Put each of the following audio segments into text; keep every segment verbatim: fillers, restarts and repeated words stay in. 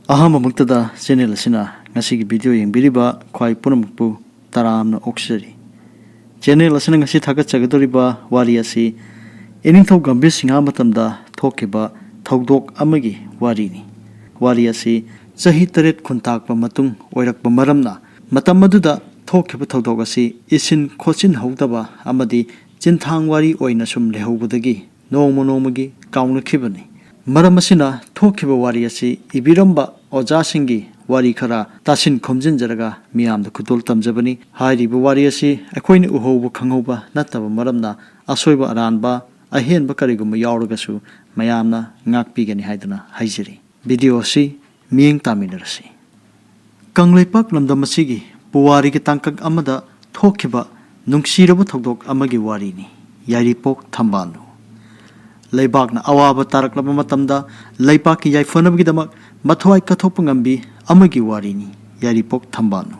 ꯑꯍꯥꯟꯕꯃꯛꯇꯗ channel ꯑꯁꯤꯅ ꯉꯁꯤꯒꯤ video ꯌꯦꯡꯕꯤꯔꯤꯕ ꯈ꯭ꯋꯥꯏ ꯄꯨꯝꯅꯃꯛꯄꯨ ꯇꯔꯥꯝꯅ ꯑꯣꯛꯆꯔꯤ꯫ ꯆꯦꯅꯦꯜ ꯑꯁꯤꯅ ꯉꯁꯤ ꯊꯥꯒꯠꯆꯒꯗꯧꯔꯤꯕ ꯋꯥꯔꯤ ꯑꯁꯤ ꯏꯅꯤꯡꯊꯧ ꯒꯝꯚꯤꯔ ꯁꯤꯡꯍ ꯃꯇꯝꯗ ꯊꯣꯛꯈꯤꯕ ꯊꯧꯗꯣꯛ ꯑꯃꯒꯤ ꯋꯥꯔꯤꯅꯤ꯫ ꯋꯥꯔꯤ ꯑꯁꯤ ꯆꯍꯤ ꯇꯔꯦꯠ ꯈꯨꯟꯇꯥꯛꯄ ꯃꯇꯨꯡ ꯑꯣꯏꯔꯛꯄ ꯃꯔꯝꯅ, ꯃꯇꯝ ꯑꯗꯨꯗ ꯊꯣꯛꯈꯤꯕ ꯊꯧꯗꯣꯛ ꯑꯁꯤ ꯏꯁꯤꯟ ꯈꯣꯠꯆꯤꯟꯍꯧꯗꯕ ꯑꯃꯗꯤ ꯆꯤꯟꯊꯥꯡ ꯋꯥꯔꯤ ꯑꯣꯏꯅ ꯁꯨꯝ ꯂꯩꯍꯧꯕꯗꯒꯤ ꯅꯣꯡꯃ ꯅꯣꯡꯃꯒꯤ ꯀꯥꯎꯅꯈꯤꯕꯅꯤ꯫ ꯃꯔꯝ ꯑꯁꯤꯅ ꯊꯣꯛꯈꯤꯕ ꯋꯥꯔꯤ ꯑꯁꯤ ꯏꯕꯤꯔꯝꯕ ꯑꯣꯖꯥꯁꯤꯡꯒꯤ ꯋꯥꯔꯤ ꯈꯔ ꯇꯥꯁꯤꯟ ꯈꯣꯝꯖꯤꯟꯖꯔꯒ ꯃꯤꯌꯥꯝꯗ ꯈꯨꯗꯣꯜ ꯇꯝꯖꯕꯅꯤ꯫ ꯍꯥꯏꯔꯤꯕ ꯋꯥꯔꯤ ꯑꯁꯤ ꯑꯩꯈꯣꯏꯅ ꯎꯍꯧꯕ ꯈꯪꯍꯧꯕ ꯅꯠꯇꯕ ꯃꯔꯝꯅ, ꯑꯁꯣꯏꯕ ꯑꯔꯥꯟꯕ, ꯑꯍꯦꯟꯕ ꯀꯔꯤꯒꯨꯝꯕ ꯌꯥꯎꯔꯒꯁꯨ ꯃꯌꯥꯝꯅ ꯉꯥꯛꯄꯤꯒꯅꯤ ꯍꯥꯏꯗꯨꯅ ꯍꯥꯏꯖꯔꯤ꯫ ꯚꯤꯗꯤꯑꯣ ꯑꯁꯤ ꯃꯤꯠꯌꯦꯡ ꯇꯥꯃꯤꯟꯅꯔꯁꯤ꯫ ꯀꯪꯂꯩꯄꯥꯛ ꯂꯝꯗꯝ ꯑꯁꯤꯒꯤ ꯄꯨꯋꯥꯔꯤꯒꯤ ꯇꯥꯡꯀꯛ ꯑꯃꯗ ꯊꯣꯛꯈꯤꯕ ꯅꯨꯡꯁꯤꯔꯕ ꯊꯧꯗꯣꯛ ꯑꯃꯒꯤ ꯋꯥꯔꯤꯅꯤ, ꯌꯥꯏꯔꯤꯄꯣꯛ ꯊꯝꯕꯥꯜꯅꯨ꯫ ꯂꯩꯕꯥꯛꯅ ꯑꯋꯥꯕ ꯇꯥꯔꯛꯂꯕ ꯃꯇꯝꯗ ꯂꯩꯕꯥꯛꯀꯤ ꯌꯥꯏꯐꯅꯕꯒꯤꯗꯃꯛ ꯃꯊ꯭ꯋꯥꯏ ꯀꯠꯊꯣꯛꯄ ꯉꯝꯕꯤ ꯑꯃꯒꯤ ꯋꯥꯔꯤꯅꯤ, ꯌꯥꯏꯔꯤꯄꯣꯛ ꯊꯝꯕꯥꯜꯅꯨ꯫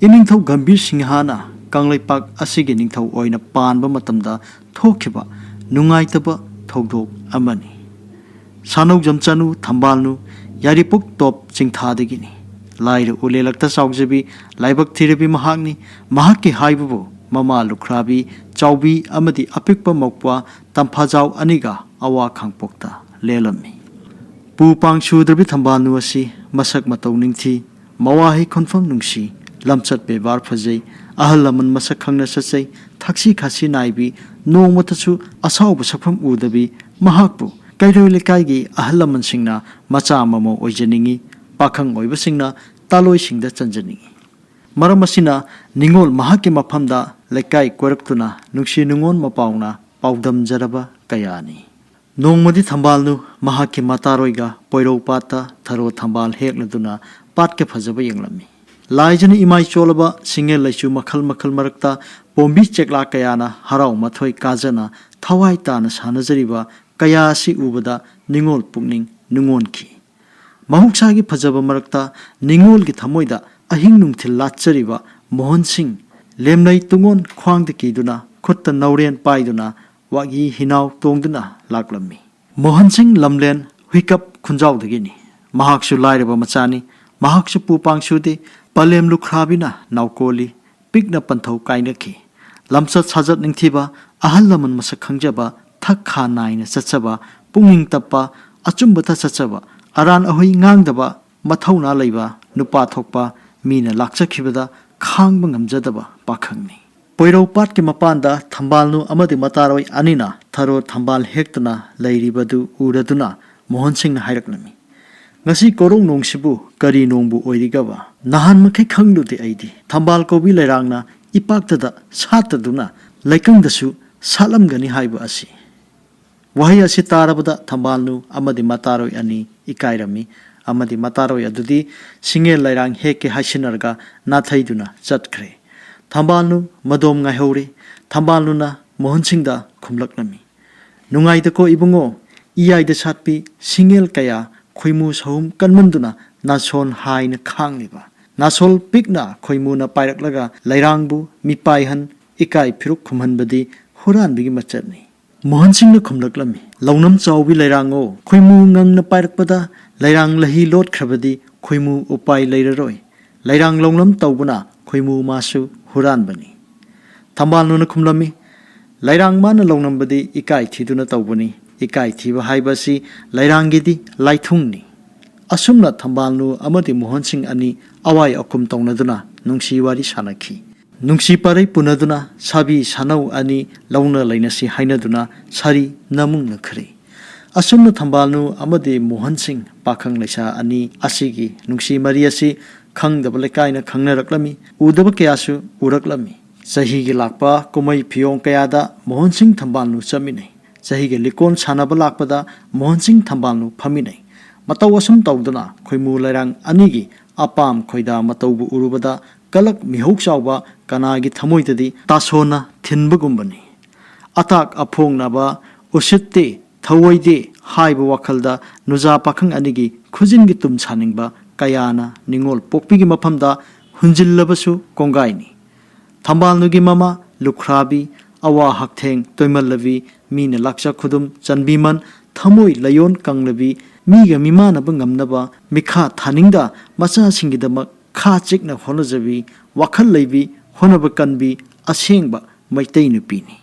ꯏꯅꯤꯡꯊꯧ ꯒꯝꯚꯤꯔ ꯁꯤꯡꯍꯅ ꯀꯪꯂꯩꯄꯥꯛ ꯑꯁꯤꯒꯤ ꯅꯤꯡꯊꯧ ꯑꯣꯏꯅ ꯄꯥꯟꯕ ꯃꯇꯝꯗ ꯊꯣꯛꯈꯤꯕ ꯅꯨꯡꯉꯥꯏꯇꯕ ꯊꯧꯗꯣꯛ ꯑꯃꯅꯤ꯫ ꯁꯥꯅꯧꯖꯝ ꯆꯅꯨ ꯊꯝꯕꯥꯜꯅꯨ ꯌꯥꯏꯔꯤꯄꯣꯛ ꯇꯣꯞ ꯆꯤꯡꯊꯥꯗꯒꯤꯅꯤ꯫ ꯂꯥꯏꯔ ꯎꯂꯦꯂꯛꯇ ꯆꯥꯎꯖꯕꯤ, ꯂꯥꯏꯕꯛ ꯊꯤꯔꯕꯤ ꯃꯍꯥꯛꯅꯤ꯫ ꯃꯍꯥꯛꯀꯤ ꯍꯥꯏꯕꯕꯨ ꯃꯃꯥ ꯂꯨꯈ꯭ꯔꯥꯕꯤ ꯆꯥꯎꯕꯤ ꯑꯃꯗꯤ ꯑꯄꯤꯛꯄ ꯃꯧꯄ꯭ꯋꯥ ꯇꯝꯐꯥꯖꯥꯎ ꯑꯅꯤꯒ ꯑꯋꯥ ꯈꯥꯡꯄꯣꯛꯇ ꯂꯦꯜꯂꯝꯃꯤ꯫ ꯄꯨ ꯄꯥꯡ ꯁꯨꯗ꯭ꯔꯕꯤ ꯊꯝꯕꯥꯜꯅꯨ ꯑꯁꯤ ꯃꯁꯛ ꯃꯇꯧ ꯅꯤꯡꯊꯤ, ꯃꯋꯥꯍꯩ ꯈꯣꯟꯐꯝ ꯅꯨꯡꯁꯤ, ꯂꯝꯆꯠ ꯕꯦꯕꯥꯔ ꯐꯖꯩ, ꯑꯍꯜ ꯂꯃꯟ ꯃꯁꯛ ꯈꯪꯅ ꯆꯠꯆꯩ, ꯊꯛꯁꯤ ꯈꯥꯁꯤ ꯅꯥꯏꯕꯤ, ꯅꯣꯡꯃꯇꯁꯨ ꯑꯁꯥꯎꯕ ꯁꯛꯐꯝ ꯎꯗꯕꯤ, ꯃꯍꯥꯛꯄꯨ ꯀꯩꯔꯣꯏ ꯂꯩꯀꯥꯏꯒꯤ ꯑꯍꯜ ꯂꯃꯟꯁꯤꯡꯅ ꯃꯆꯥ ꯃꯃꯧ ꯑꯣꯏꯖꯅꯤꯡꯏ, ꯄꯥꯈꯪ ꯑꯣꯏꯕꯁꯤꯡꯅ ꯇꯥꯂꯣꯏꯁꯤꯡꯗ ꯆꯟꯖꯅꯤꯡꯏ꯫ ꯃꯔꯝ ꯑꯁꯤꯅ ꯅꯤꯉꯣꯜ ꯃꯍꯥꯛꯀꯤ ꯃꯐꯝꯗ ꯂꯩꯀꯥꯏ ꯀꯣꯏꯔꯛꯇꯨꯅ ꯅꯨꯡꯁꯤ ꯅꯨꯡꯉꯣꯟ ꯃꯄꯥꯎꯅ ꯄꯥꯎꯗꯝꯖꯔꯕ ꯀꯌꯥꯅꯤ꯫ ꯅꯣꯡꯃꯗꯤ ꯊꯝꯕꯥꯜꯅꯨ ꯃꯍꯥꯛꯀꯤ ꯃꯇꯥꯔꯣꯏꯒ ꯄꯣꯏꯔꯧ ꯄꯥꯠꯇ ꯊꯔꯣ ꯊꯝꯕꯥꯜ ꯍꯦꯛꯂꯗꯨꯅ ꯄꯥꯠꯀ ꯐꯖꯕ ꯌꯦꯡꯂꯝꯃꯤ꯫ ꯂꯥꯏꯖꯅ ꯏꯃꯥꯏ ꯆꯣꯜꯂꯕ ꯁꯤꯡꯉꯦꯜ ꯂꯩꯆꯨ ꯃꯈꯜ ꯃꯈꯜ ꯃꯔꯛꯇ ꯄꯣꯝꯕꯤ ꯆꯦꯛꯂꯥ ꯀꯌꯥꯅ ꯍꯔꯥꯎ ꯃꯊꯣꯏ ꯀꯥꯖꯅ ꯊꯋꯥꯏ ꯇꯥꯅ ꯁꯥꯟꯅꯖꯔꯤꯕ ꯀꯌꯥ ꯑꯁꯤ ꯎꯕꯗ ꯅꯤꯉꯣꯜ ꯄꯨꯛꯅꯤꯡ ꯅꯨꯡꯉꯣꯟꯈꯤ꯫ ꯃꯍꯧꯁꯥꯒꯤ ꯐꯖꯕ ꯃꯔꯛꯇ ꯅꯤꯉꯣꯜꯒꯤ ꯊꯃꯣꯏꯗ ꯑꯍꯤꯡ ꯅꯨꯡꯊꯤꯜ ꯂꯥꯠꯆꯔꯤꯕ ꯃꯣꯍꯟ ꯁꯤꯡ ꯂꯦꯝꯂꯩ ꯇꯨꯡꯉꯣꯟ ꯈ꯭ꯋꯥꯡꯗ ꯀꯤꯗꯨꯅ, ꯈꯨꯠꯇ ꯅꯧꯔꯦꯟ ꯄꯥꯏꯗꯨꯅ, ꯋꯥꯒꯤ ꯍꯤꯅꯥꯎ ꯇꯣꯡꯗꯨꯅ ꯂꯥꯛꯂꯝꯃꯤ꯫ ꯃꯣꯍꯟ ꯁꯤꯡ ꯂꯝꯂꯦꯟ ꯍꯨꯏꯀꯞ ꯈꯨꯟꯖꯥꯎꯗꯒꯤꯅꯤ꯫ ꯃꯍꯥꯛꯁꯨ ꯂꯥꯏꯔꯕ ꯃꯆꯥꯅꯤ꯫ ꯃꯍꯥꯛꯁꯨ ꯄꯨ ꯄꯥꯡꯁꯨꯗꯦ꯫ ꯄꯂꯦꯝ ꯂꯨꯈ꯭ꯔꯥꯕꯤꯅ ꯅꯥꯎꯀꯣꯜꯂꯤ꯫ ꯄꯤꯛꯅ ꯄꯟꯊꯧ ꯀꯥꯏꯅꯈꯤ꯫ ꯂꯝꯆꯠ ꯁꯥꯖꯠ ꯅꯤꯡꯊꯤꯕ, ꯑꯍꯜ ꯂꯃꯟ ꯃꯁꯛ ꯈꯪꯖꯕ, ꯊꯛ ꯈꯥ ꯅꯥꯏꯅ ꯆꯠꯆꯕ, ꯄꯨꯛꯅꯤꯡ ꯇꯞꯄ, ꯑꯆꯨꯝꯕꯇ ꯆꯠꯆꯕ, ꯑꯔꯥꯟ ꯑꯍꯣꯏ ꯉꯥꯡꯗꯕ, ꯃꯊꯧꯅꯥ ꯂꯩꯕ, ꯅꯨꯄꯥ ꯊꯣꯛꯄ, ꯃꯤꯅ ꯂꯥꯛꯆꯈꯤꯕꯗ ꯈꯥꯡꯕ ꯉꯝꯖꯗꯕ ꯄꯥꯈꯪꯅꯤ꯫ ꯄꯣꯏꯔꯧ ꯄꯥꯠꯀꯤ ꯃꯄꯥꯟꯗ ꯊꯝꯕꯥꯜꯅꯨ ꯑꯃꯗꯤ ꯃꯇꯥꯔꯣꯏ ꯑꯅꯤꯅ ꯊꯔꯣ ꯊꯝꯕꯥꯜ ꯍꯦꯛꯇꯨꯅ ꯂꯩꯔꯤꯕꯗꯨ ꯎꯔꯗꯨꯅ ꯃꯣꯍꯟ ꯁꯤꯡꯅ ꯍꯥꯏꯔꯛꯂꯝꯃꯤ, "ꯉꯁꯤ ꯀꯣꯔꯧ ꯅꯣꯡꯁꯤꯕꯨ ꯀꯔꯤ ꯅꯣꯡꯕꯨ ꯑꯣꯏꯔꯤꯒꯕ? ꯅꯍꯥꯟ ꯃꯈꯩ ꯈꯪꯂꯨꯗꯦ ꯑꯩꯗꯤ꯫ ꯊꯝꯕꯥꯜ ꯀꯧꯕꯤ ꯂꯩꯔꯥꯡꯅ ꯏꯄꯥꯛꯇꯗ ꯁꯥꯠꯇꯗꯨꯅ ꯂꯩꯀꯪꯗꯁꯨ ꯁꯥꯠꯂꯝꯒꯅꯤ ꯍꯥꯏꯕ ꯑꯁꯤ"꯫ ꯋꯥꯍꯩ ꯑꯁꯤ ꯇꯥꯔꯕꯗ ꯊꯝꯕꯥꯜꯅꯨ ꯑꯃꯗꯤ ꯃꯇꯥꯔꯣꯏ ꯑꯅꯤ ꯏꯀꯥꯏꯔꯝꯃꯤ, ꯑꯃꯗꯤ ꯃꯇꯥꯔꯣꯏ ꯑꯗꯨꯗꯤ ꯁꯤꯡꯉꯦꯜ ꯂꯩꯔꯥꯡ ꯍꯦꯛꯀꯦ ꯍꯥꯏꯁꯤꯟꯅꯔꯒ ꯅꯥꯊꯩꯗꯨꯅ ꯆꯠꯈ꯭ꯔꯦ꯫ ꯊꯝꯕꯥꯜꯅꯨ ꯃꯗꯣꯝ ꯉꯥꯏꯍꯧꯔꯦ꯫ ꯊꯝꯕꯥꯜꯅꯨꯅ ꯃꯣꯍꯟ ꯁꯤꯡꯗ ꯈꯨꯝꯂꯛꯂꯝꯃꯤ, "ꯅꯨꯡꯉꯥꯏꯗꯀꯣ ꯏꯕꯨꯡꯉꯣ, ꯏꯌꯥꯏꯗ ꯁꯥꯠꯄꯤ ꯁꯤꯡꯉꯦꯜ ꯀꯌꯥ ꯈꯣꯏꯃꯨ ꯁꯍꯨꯝ ꯀꯟꯃꯟꯗꯨꯅ ꯅꯥꯁꯣꯟ ꯍꯥꯏꯅ ꯈꯥꯡꯂꯤꯕ꯫ ꯅꯥꯁꯣꯜ ꯄꯤꯛꯅ ꯈꯣꯏꯃꯨꯅ ꯄꯥꯏꯔꯛꯂꯒ ꯂꯩꯔꯥꯡꯕꯨ ꯃꯤꯄꯥꯏꯍꯟ, ꯏꯀꯥꯏ ꯐꯤꯔꯨꯛ ꯈꯨꯝꯍꯟꯕꯗꯤ ꯍꯨꯔꯥꯟꯕꯒꯤ ꯃꯆꯠꯅꯤ"꯫ ꯃꯣꯍꯟ ꯁꯤꯡꯅ ꯈꯨꯝꯂꯛꯂꯝꯃꯤ, "ꯂꯧꯅꯝ ꯆꯥꯎꯕꯤ ꯂꯩꯔꯥꯡꯉꯣ, ꯈꯣꯏꯃꯨ ꯉꯪꯅ ꯄꯥꯏꯔꯛꯄꯗ ꯂꯩꯔꯥꯡ ꯂꯍꯤ ꯂꯣꯠꯈ꯭ꯔꯕꯗꯤ ꯈꯣꯏꯃꯨ ꯎꯄꯥꯏ ꯂꯩꯔꯔꯣꯏ꯫ ꯂꯩꯔꯥꯡ ꯂꯧꯅꯝ ꯇꯧꯕꯅ ꯈꯣꯏꯃꯨ ꯃꯥꯁꯨ ꯍꯨꯔꯥꯟꯕꯅꯤ"꯫ ꯊꯝꯕꯥꯜꯅꯨꯅ ꯈꯨꯝꯂꯝꯃꯤ, "ꯂꯩꯔꯥꯡ ꯃꯥꯅ ꯂꯧꯅꯝꯕꯗꯤ ꯏꯀꯥꯏ ꯊꯤꯗꯨꯅ ꯇꯧꯕꯅꯤ꯫ ꯏꯀꯥꯏ ꯊꯤꯕ ꯍꯥꯏꯕ ꯑꯁꯤ ꯂꯩꯔꯥꯡꯒꯤꯗꯤ ꯂꯥꯏꯊꯨꯡꯅꯤ"꯫ ꯑꯁꯨꯝꯅ ꯊꯝꯕꯥꯜꯅꯨ ꯑꯃꯗꯤ ꯃꯣꯍꯟ ꯁꯤꯡ ꯑꯅꯤ ꯑꯋꯥꯏ ꯑꯀꯨꯝ ꯇꯧꯅꯗꯨꯅ ꯅꯨꯡꯁꯤ ꯋꯥꯔꯤ ꯁꯥꯅꯈꯤ꯫ ꯅꯨꯡꯁꯤ ꯄꯔꯩ ꯄꯨꯅꯗꯨꯅ ꯁꯥꯕꯤ ꯁꯥꯅꯧ ꯑꯅꯤ ꯂꯧꯅ ꯂꯩꯅꯁꯤ ꯍꯥꯏꯅꯗꯨꯅ ꯁꯥꯔꯤ ꯅꯃꯨꯡꯅꯈ꯭ꯔꯦ꯫ ꯑꯁꯨꯝꯅ ꯊꯝꯕꯥꯜꯅꯨ ꯑꯃꯗꯤ ꯃꯣꯍꯟ ꯁꯤꯡ ꯄꯥꯈꯪ ꯂꯩꯁꯥ ꯑꯅꯤ ꯑꯁꯤꯒꯤ ꯅꯨꯡꯁꯤ ꯃꯔꯤ ꯑꯁꯤ ꯈꯪꯗꯕ ꯂꯩꯀꯥꯏꯅ ꯈꯪꯅꯔꯛꯂꯝꯃꯤ, ꯎꯗꯕ ꯀꯌꯥꯁꯨ ꯎꯔꯛꯂꯝꯃꯤ꯫ ꯆꯍꯤꯒꯤ ꯂꯥꯛꯄ ꯀꯨꯝꯍꯩ ꯐꯤꯌꯣꯡ ꯀꯌꯥꯗ ꯃꯣꯍꯟ ꯁꯤꯡ ꯊꯝꯕꯥꯜꯅꯨ ꯆꯠꯃꯤꯟꯅꯩ꯫ ꯆꯍꯤꯒꯤ ꯂꯤꯀꯣꯟ ꯁꯥꯟꯅꯕ ꯂꯥꯛꯄꯗ ꯃꯣꯍꯟ ꯁꯤꯡ ꯊꯝꯕꯥꯜꯅꯨ ꯐꯝꯃꯤꯟꯅꯩ꯫ ꯃꯇꯧ ꯑꯁꯨꯝ ꯇꯧꯗꯨꯅ ꯈꯣꯏꯃꯨ ꯂꯩꯔꯥꯡ ꯑꯅꯤꯒꯤ ꯑꯄꯥꯝ ꯈꯣꯏꯗꯥ ꯃꯇꯧꯕꯨ ꯎꯔꯨꯕꯗ ꯀꯂꯛ ꯃꯤꯍꯧ ꯆꯥꯎꯕ ꯀꯅꯥꯒꯤ ꯊꯃꯣꯏꯗꯗꯤ ꯇꯥꯁꯣꯟꯅ ꯊꯤꯟꯕꯒꯨꯝꯕꯅꯤ꯫ ꯑꯇꯥꯛ ꯑꯐꯣꯡꯅꯕ, ꯎꯁꯤꯠꯇꯦ, ꯊꯧꯑꯣꯏꯗꯦ ꯍꯥꯏꯕ ꯋꯥꯈꯜꯗ ꯅꯨꯖꯥ ꯄꯥꯈꯪ ꯑꯅꯤꯒꯤ ꯈꯨꯖꯤꯟꯒꯤ ꯇꯨꯝ ꯁꯥꯅꯤꯡꯕ ꯀꯌꯥꯅ ꯅꯤꯉꯣꯜ ꯄꯣꯛꯄꯤꯒꯤ ꯃꯐꯝꯗ ꯍꯨꯟꯖꯤꯜꯂꯕꯁꯨ ꯀꯣꯡꯒꯥꯏꯅꯤ꯫ ꯊꯝꯕꯥꯜꯅꯨꯒꯤ ꯃꯃꯥ ꯂꯨꯈ꯭ꯔꯥꯕꯤ, ꯑꯋꯥ ꯍꯛꯊꯦꯡ ꯇꯣꯏꯃꯜꯂꯕꯤ, ꯃꯤꯅ ꯂꯥꯛꯆ ꯈꯨꯗꯨꯝ ꯆꯟꯕꯤꯃꯟ, ꯊꯃꯣꯏ ꯂꯌꯣꯟ ꯀꯪꯂꯕꯤ, ꯃꯤꯒ ꯃꯤꯃꯥꯟꯅꯕ ꯉꯝꯅꯕ, ꯃꯤꯈꯥ ꯊꯥꯅꯤꯡꯗ ꯃꯆꯥꯁꯤꯡꯒꯤꯗꯃꯛ ꯈꯥ ꯆꯤꯛꯅ ꯍꯣꯠꯅꯖꯕꯤ, ꯋꯥꯈꯜ ꯂꯩꯕꯤ, ꯍꯣꯠꯅꯕ ꯀꯟꯕꯤ ꯑꯁꯦꯡꯕ ꯃꯩꯇꯩ ꯅꯨꯄꯤꯅꯤ꯫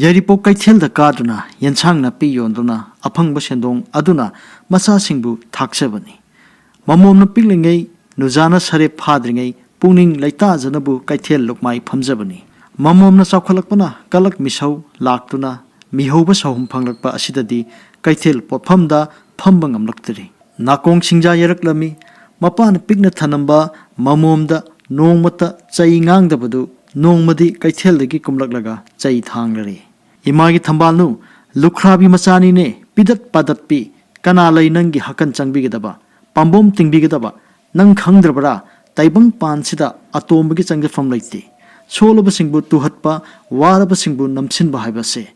ꯌꯥꯏꯔꯤꯄꯣꯛ ꯀꯩꯊꯦꯜꯗ ꯀꯥꯗꯨꯅ ꯌꯦꯟꯁꯥꯡ ꯅꯥꯄꯤ ꯌꯣꯟꯗꯨꯅ ꯑꯐꯪꯕ ꯁꯦꯟꯗꯣꯡ ꯑꯗꯨꯅ ꯃꯆꯥꯁꯤꯡꯕꯨ ꯊꯥꯛꯆꯕꯅꯤ꯫ ꯃꯃꯣꯝꯅ ꯄꯤꯛꯂꯤꯉꯩ, ꯅꯨꯖꯥꯅ ꯁꯔꯦꯞ ꯐꯥꯗ꯭ꯔꯤꯉꯩ ꯄꯨꯛꯅꯤꯡ ꯂꯩꯇꯥꯖꯅꯕꯨ ꯀꯩꯊꯦꯜ ꯂꯨꯛꯃꯥꯏ ꯐꯝꯖꯕꯅꯤ꯫ ꯃꯃꯣꯝꯅ ꯆꯥꯎꯈꯠꯂꯛꯄꯅ ꯀꯂꯛ ꯃꯤꯁꯧ ꯂꯥꯛꯇꯨꯅ ꯃꯤꯍꯧꯕ ꯁꯥꯎꯍꯨꯝ ꯐꯪꯂꯛꯄ ꯑꯁꯤꯗꯗꯤ ꯀꯩꯊꯦꯜ ꯄꯣꯠꯐꯝꯗ ꯐꯝꯕ ꯉꯝꯂꯛꯇ꯭ꯔꯤ꯫ ꯅꯥꯀꯣꯡ ꯁꯤꯡꯖꯥ ꯌꯩꯔꯛꯂꯝꯃꯤ꯫ ꯃꯄꯥꯅ ꯄꯤꯛꯅ ꯊꯅꯝꯕ ꯃꯃꯣꯝꯗ ꯅꯣꯡꯃꯇ ꯆꯩ ꯉꯥꯡꯗꯕꯗꯨ ꯅꯣꯡꯃꯗꯤ ꯀꯩꯊꯦꯜꯗꯒꯤ ꯀꯨꯝꯂꯛꯂꯒ ꯆꯩ ꯊꯥꯡꯂꯔꯦ꯫ "ꯏꯃꯥꯒꯤ ꯊꯝꯕꯥꯜꯅꯨ, ꯂꯨꯈ꯭ꯔꯥꯕꯤ ꯃꯆꯥꯅꯤꯅꯦ, ꯄꯤꯗꯠ ꯄꯥꯗꯠꯄꯤ, ꯀꯅꯥ ꯂꯩ ꯅꯪꯒꯤ ꯍꯀꯟ ꯆꯪꯕꯤꯒꯗꯕ, ꯄꯥꯝꯕꯣꯝ ꯇꯤꯡꯕꯤꯒꯗꯕ? ꯅꯪ ꯈꯪꯗ꯭ꯔꯕ꯭ꯔꯥ? ꯇꯥꯏꯕꯪ ꯄꯥꯟꯁꯤꯗ ꯑꯇꯣꯝꯕꯒꯤ ꯆꯪꯖꯐꯝ ꯂꯩꯇꯦ꯫ ꯁꯣꯜꯂꯕꯁꯤꯡꯕꯨ ꯇꯨꯍꯠꯄ, ꯋꯥꯔꯕꯁꯤꯡꯕꯨ ꯅꯝꯁꯤꯟꯕ ꯍꯥꯏꯕꯁꯦ꯫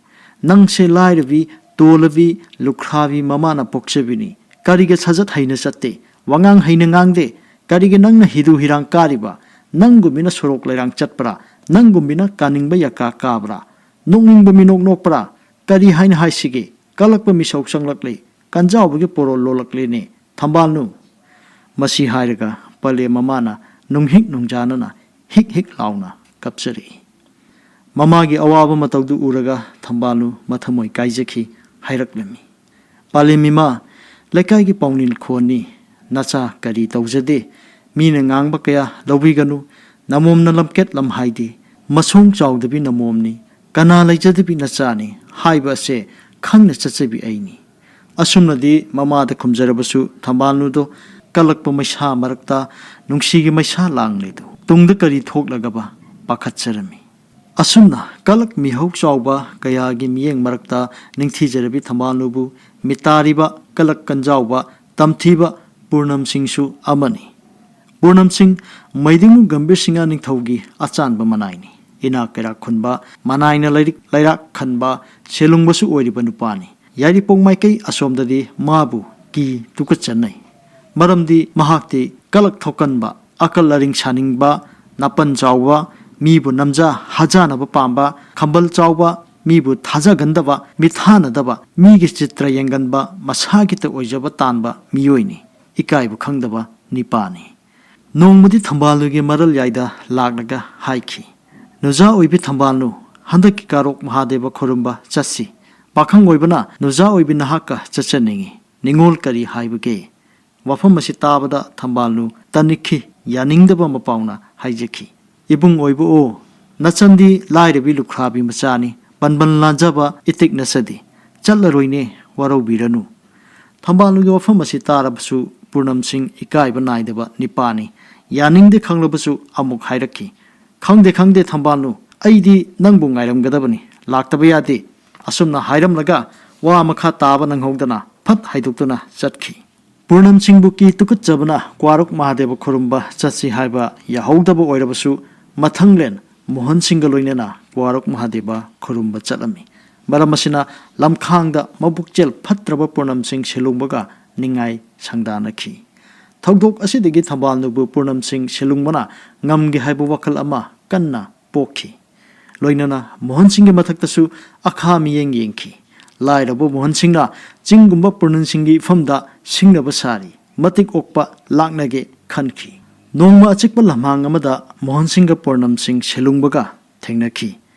ꯅꯪꯁꯦ ꯂꯥꯏꯔꯕꯤ, ꯇꯣꯜꯂꯕꯤ, ꯂꯨꯈ꯭ꯔꯥꯕꯤ ꯃꯃꯥꯅ ꯄꯣꯛꯆꯕꯤꯅꯤ꯫ ꯀꯔꯤꯒꯤ ꯁꯥꯖꯠ ꯍꯩꯅ ꯆꯠꯇꯦ, ꯋꯥꯉꯥꯡ ꯍꯩꯅ ꯉꯥꯡꯗꯦ? ꯀꯔꯤꯒꯤ ꯅꯪꯅ ꯍꯤꯔꯨ ꯍꯤꯔꯥꯡ ꯀꯥꯔꯤꯕ? ꯅꯪꯒꯨꯝꯕꯤꯅ ꯁꯣꯔꯣꯛ ꯂꯩꯔꯥꯡ ꯆꯠꯄ꯭ꯔꯥ? ꯅꯪꯒꯨꯝꯕꯤꯅ ꯀꯥꯅꯤꯡꯕ ꯌꯥꯀꯥ ꯀꯥꯕ꯭ꯔꯥ? ꯅꯣꯛꯅꯤꯡꯕ ꯃꯤꯅꯣꯛ ꯅꯣꯛꯄ꯭ꯔꯥ? ꯀꯔꯤ ꯍꯥꯏꯅ ꯍꯥꯏꯁꯤꯒꯦ? ꯀꯜꯂꯛꯄ ꯃꯤꯁꯧ ꯆꯪꯂꯛꯂꯦ, ꯀꯟꯖꯥꯎꯕꯒꯤ ꯄꯣꯔꯣꯜ ꯂꯣꯜꯂꯛꯂꯦꯅꯦ, ꯊꯝꯕꯥꯜꯅꯨ!" ꯃꯁꯤ ꯍꯥꯏꯔꯒ ꯄꯂꯦꯝ ꯃꯃꯥꯅ ꯅꯨꯡꯍꯤꯛ ꯅꯨꯡꯖꯥꯅꯅ ꯍꯤꯛ ꯍꯤꯛ ꯂꯥꯎꯅ ꯀꯞꯆꯔꯛꯏ꯫ ꯃꯃꯥꯒꯤ ꯑꯋꯥꯕ ꯃꯇꯧꯗꯨ ꯎꯔꯒ ꯊꯝꯕꯥꯜꯅꯨ ꯃꯊꯃꯣꯏ ꯀꯥꯏꯖꯈꯤ꯫ ꯍꯥꯏꯔꯛꯂꯝꯃꯤ, "ꯄꯂꯦꯝ ꯏꯃꯥ, ꯂꯩꯀꯥꯏꯒꯤ ꯄꯥꯎꯅꯤꯜ ꯈꯣꯟꯅꯤ꯫ ꯅꯆꯥ ꯀꯔꯤ ꯇꯧꯖꯗꯦ꯫ ꯃꯤꯅ ꯉꯥꯡꯕ ꯀꯌꯥ ꯂꯧꯕꯤꯒꯅꯨ꯫ ꯅꯃꯣꯝꯅ ꯂꯝꯀꯦꯠ ꯂꯝꯍꯥꯏꯗꯦ꯫ ꯃꯁꯣꯡ ꯆꯥꯎꯗꯕꯤ ꯅꯃꯣꯝꯅꯤ꯫ ꯀꯅꯥ ꯂꯩꯖꯗꯕꯤ ꯅꯆꯥꯅꯤ ꯍꯥꯏꯕ ꯑꯁꯦ ꯈꯪꯅ ꯆꯠꯆꯕꯤ ꯑꯩꯅꯤ꯫" ꯑꯁꯨꯝꯅꯗꯤ ꯃꯃꯥꯗ ꯈꯨꯝꯖꯔꯕꯁꯨ ꯊꯝꯕꯥꯜꯅꯨꯗꯣ ꯀꯜꯂꯛꯄ ꯃꯩꯁꯥ ꯃꯔꯛꯇ ꯅꯨꯡꯁꯤꯒꯤ ꯃꯩꯁꯥ ꯂꯥꯡꯂꯤꯗꯨ ꯇꯨꯡꯗ ꯀꯔꯤ ꯊꯣꯛꯂꯒꯕ ꯄꯥꯈꯠꯆꯔꯝꯃꯤ꯫ ꯑꯁꯨꯝꯅ ꯀꯂꯛ ꯃꯤꯍꯧ ꯆꯥꯎꯕ ꯀꯌꯥꯒꯤ ꯃꯤꯠꯌꯦꯡ ꯃꯔꯛꯇ ꯅꯤꯡꯊꯤꯖꯔꯕꯤ ꯊꯝꯕꯥꯜꯅꯨꯕꯨ ꯃꯤꯇꯥꯔꯤꯕ ꯀꯂꯛ ꯀꯟꯖꯥꯎꯕ ꯇꯝꯊꯤꯕ ꯄꯨꯔꯅꯝꯁꯤꯡꯁꯨ ꯑꯃꯅꯤ꯫ ꯄꯨꯔꯅꯝꯁꯤꯡ ꯃꯩꯗꯤꯡꯉꯨ ꯒꯝꯚꯤꯔ ꯁꯤꯡꯍ ꯅꯤꯡꯊꯧꯒꯤ ꯑꯆꯥꯟꯕ ꯃꯅꯥꯏꯅꯤ꯫ ꯏꯅꯥꯛ ꯀꯩꯔꯥꯛ ꯈꯨꯟꯕ, ꯃꯅꯥꯏꯅ ꯂꯥꯏꯔꯤꯛ ꯂꯩꯔꯥꯛ ꯈꯟꯕ, ꯁꯦꯂꯨꯡꯕꯁꯨ ꯑꯣꯏꯔꯤꯕ ꯅꯨꯄꯥꯅꯤ꯫ ꯌꯥꯏꯔꯤꯄꯣꯛ ꯃꯥꯏꯀꯩ ꯑꯁꯣꯝꯗꯗꯤ ꯃꯥꯕꯨ ꯀꯤ ꯇꯨꯀꯠꯆꯅꯩ꯫ ꯃꯔꯝꯗꯤ ꯃꯍꯥꯛꯇꯤ ꯀꯂꯛ ꯊꯣꯛꯀꯟꯕ, ꯑꯀꯜ ꯑꯔꯤꯡ ꯁꯥꯅꯤꯡꯕ, ꯅꯥꯄꯟ ꯆꯥꯎꯕ, ꯃꯤꯕꯨ ꯅꯝꯖ ꯍꯥꯖꯥꯅꯕ ꯄꯥꯝꯕ, ꯈꯝꯕꯜ ꯆꯥꯎꯕ, ꯃꯤꯕꯨ ꯊꯥꯖꯒꯟꯗꯕ, ꯃꯤꯊꯥꯅꯗꯕ, ꯃꯤꯒꯤ ꯆꯤꯇ꯭ꯔ ꯌꯦꯡꯒꯟꯕ, ꯃꯁꯥꯒꯤꯇ ꯑꯣꯏꯖꯕ ꯇꯥꯟꯕ ꯃꯤꯑꯣꯏꯅꯤ꯫ ꯏꯀꯥꯏꯕ ꯈꯪꯗꯕ ꯅꯤꯄꯥꯅꯤ꯫ ꯅꯣꯡꯃꯗꯤ ꯊꯝꯕꯥꯜꯅꯨꯒꯤ ꯃꯔꯜ ꯌꯥꯏꯗ ꯂꯥꯛꯂꯒ ꯍꯥꯏꯈꯤ, "ꯅꯨꯖꯥ ꯑꯣꯏꯕꯤ ꯊꯝꯕꯥꯜꯅꯨ, ꯍꯟꯗꯛꯀꯤ ꯀꯥꯔꯣꯛ ꯃꯍꯥꯗꯦꯕ ꯈꯨꯔꯨꯝꯕ ꯆꯠꯁꯤ꯫ ꯄꯥꯈꯪ ꯑꯣꯏꯕꯅ ꯅꯨꯖꯥ ꯑꯣꯏꯕꯤ ꯅꯍꯥꯛꯀ ꯆꯠꯆꯅꯤꯡꯏ꯫ ꯅꯤꯉꯣꯜ ꯀꯔꯤ ꯍꯥꯏꯕꯒꯦ?" ꯋꯥꯐꯝ ꯑꯁꯤ ꯇꯥꯕꯗ ꯊꯝꯕꯥꯜꯅꯨ ꯇꯟꯅꯤꯛꯈꯤ, ꯌꯥꯅꯤꯡꯗꯕ ꯃꯄꯥꯎꯅ ꯍꯥꯏꯖꯈꯤ, "ꯏꯕꯨꯡ ꯑꯣꯏꯕ ꯑꯣ, ꯅꯆꯟꯗꯤ ꯂꯥꯏꯔꯕꯤ ꯂꯨꯈ꯭ꯔꯥꯕꯤ ꯃꯆꯥꯅꯤ, ꯄꯟꯕꯟ ꯂꯥꯟꯖꯕ ꯏꯇꯤꯛ ꯅꯆꯗꯦ꯫ ꯆꯠꯂꯔꯣꯏꯅꯦ, ꯋꯥꯔꯧꯕꯤꯔꯅꯨ꯫" ꯊꯝꯕꯥꯜꯅꯨꯒꯤ ꯋꯥꯐꯝ ꯑꯁꯤ ꯇꯥꯔꯕꯁꯨ ꯄꯨꯔꯅꯝꯁꯤꯡ ꯏꯀꯥꯏꯕ ꯅꯥꯏꯗꯕ ꯅꯤꯄꯥꯅꯤ꯫ ꯌꯥꯅꯤꯡꯗꯦ ꯈꯪꯂꯕꯁꯨ ꯑꯃꯨꯛ ꯍꯥꯏꯔꯛꯈꯤ, "ꯈꯪꯗꯦ, ꯈꯪꯗꯦ ꯊꯝꯕꯥꯜꯅꯨ, ꯑꯩꯗꯤ ꯅꯪꯕꯨ ꯉꯥꯏꯔꯝꯒꯗꯕꯅꯤ, ꯂꯥꯛꯇꯕ ꯌꯥꯗꯦ꯫" ꯑꯁꯨꯝꯅ ꯍꯥꯏꯔꯝꯂꯒ ꯋꯥ ꯃꯈꯥ ꯇꯥꯕ ꯅꯪꯍꯧꯗꯅ ꯐꯠ ꯍꯥꯏꯗꯣꯛꯇꯨꯅ ꯆꯠꯈꯤ꯫ ꯄꯨꯔꯅꯝꯁꯤꯡꯕꯨ ꯀꯤ ꯇꯨꯀꯠꯆꯕꯅ ꯀ꯭ꯋꯥꯔꯨꯛ ꯃꯍꯥꯗꯦꯕ ꯈꯨꯔꯨꯝꯕ ꯆꯠꯁꯤ ꯍꯥꯏꯕ ꯌꯥꯍꯧꯗꯕ ꯑꯣꯏꯔꯕꯁꯨ, ꯃꯊꯪꯂꯦꯟ ꯃꯣꯍꯟꯁꯤꯡꯒ ꯂꯣꯏꯅꯅ ꯀ꯭ꯋꯥꯔꯨꯛ ꯃꯍꯥꯗꯦꯕ ꯈꯨꯔꯨꯝꯕ ꯆꯠꯂꯝꯃꯤ꯫ ꯃꯔꯝ ꯑꯁꯤꯅ ꯂꯝꯈꯥꯡꯗ ꯃꯕꯨꯛꯆꯦꯜ ꯐꯠꯇ꯭ꯔꯕ ꯄꯨꯔꯅꯝꯁꯤꯡ ꯁꯦꯂꯨꯡꯕꯒ ꯅꯤꯡꯉꯥꯏ ꯁꯪꯗꯥꯅꯈꯤ꯫ ꯊꯧꯗꯣꯛ ꯑꯁꯤꯗꯒꯤ ꯊꯝꯕꯥꯜꯅꯨꯕꯨ ꯄꯨꯔꯅꯝꯁꯤꯡ ꯁꯦꯂꯨꯡꯕꯅ ꯉꯝꯒꯦ ꯍꯥꯏꯕ ꯋꯥꯈꯜ ꯑꯃ ꯀꯟꯅ ꯄꯣꯛꯈꯤ꯫ ꯂꯣꯏꯅꯅ ꯃꯣꯍꯟꯁꯤꯡꯒꯤ ꯃꯊꯛꯇꯁꯨ ꯑꯈꯥ ꯃꯤꯠꯌꯦꯡ ꯌꯦꯡꯈꯤ꯫ ꯂꯥꯏꯔꯕ ꯃꯣꯍꯟꯁꯤꯡꯅ ꯆꯤꯡꯒꯨꯝꯕ ꯄꯨꯔꯅꯝꯁꯤꯡꯒꯤ ꯏꯐꯝꯗ ꯁꯤꯡꯅꯕ ꯁꯥꯔꯤ, ꯃꯇꯤꯛ ꯑꯣꯛꯄ ꯂꯥꯛꯅꯒꯦ ꯈꯟꯈꯤ꯫ ꯅꯣꯡꯃ ꯑꯆꯤꯛꯄ ꯂꯝꯍꯥꯡ ꯑꯃꯗ ꯃꯣꯍꯟꯁꯤꯡꯒ ꯄꯨꯔꯅꯝꯁꯤꯡ ꯁꯦꯂꯨꯡꯕꯒ ꯊꯦꯡꯅꯈꯤ꯫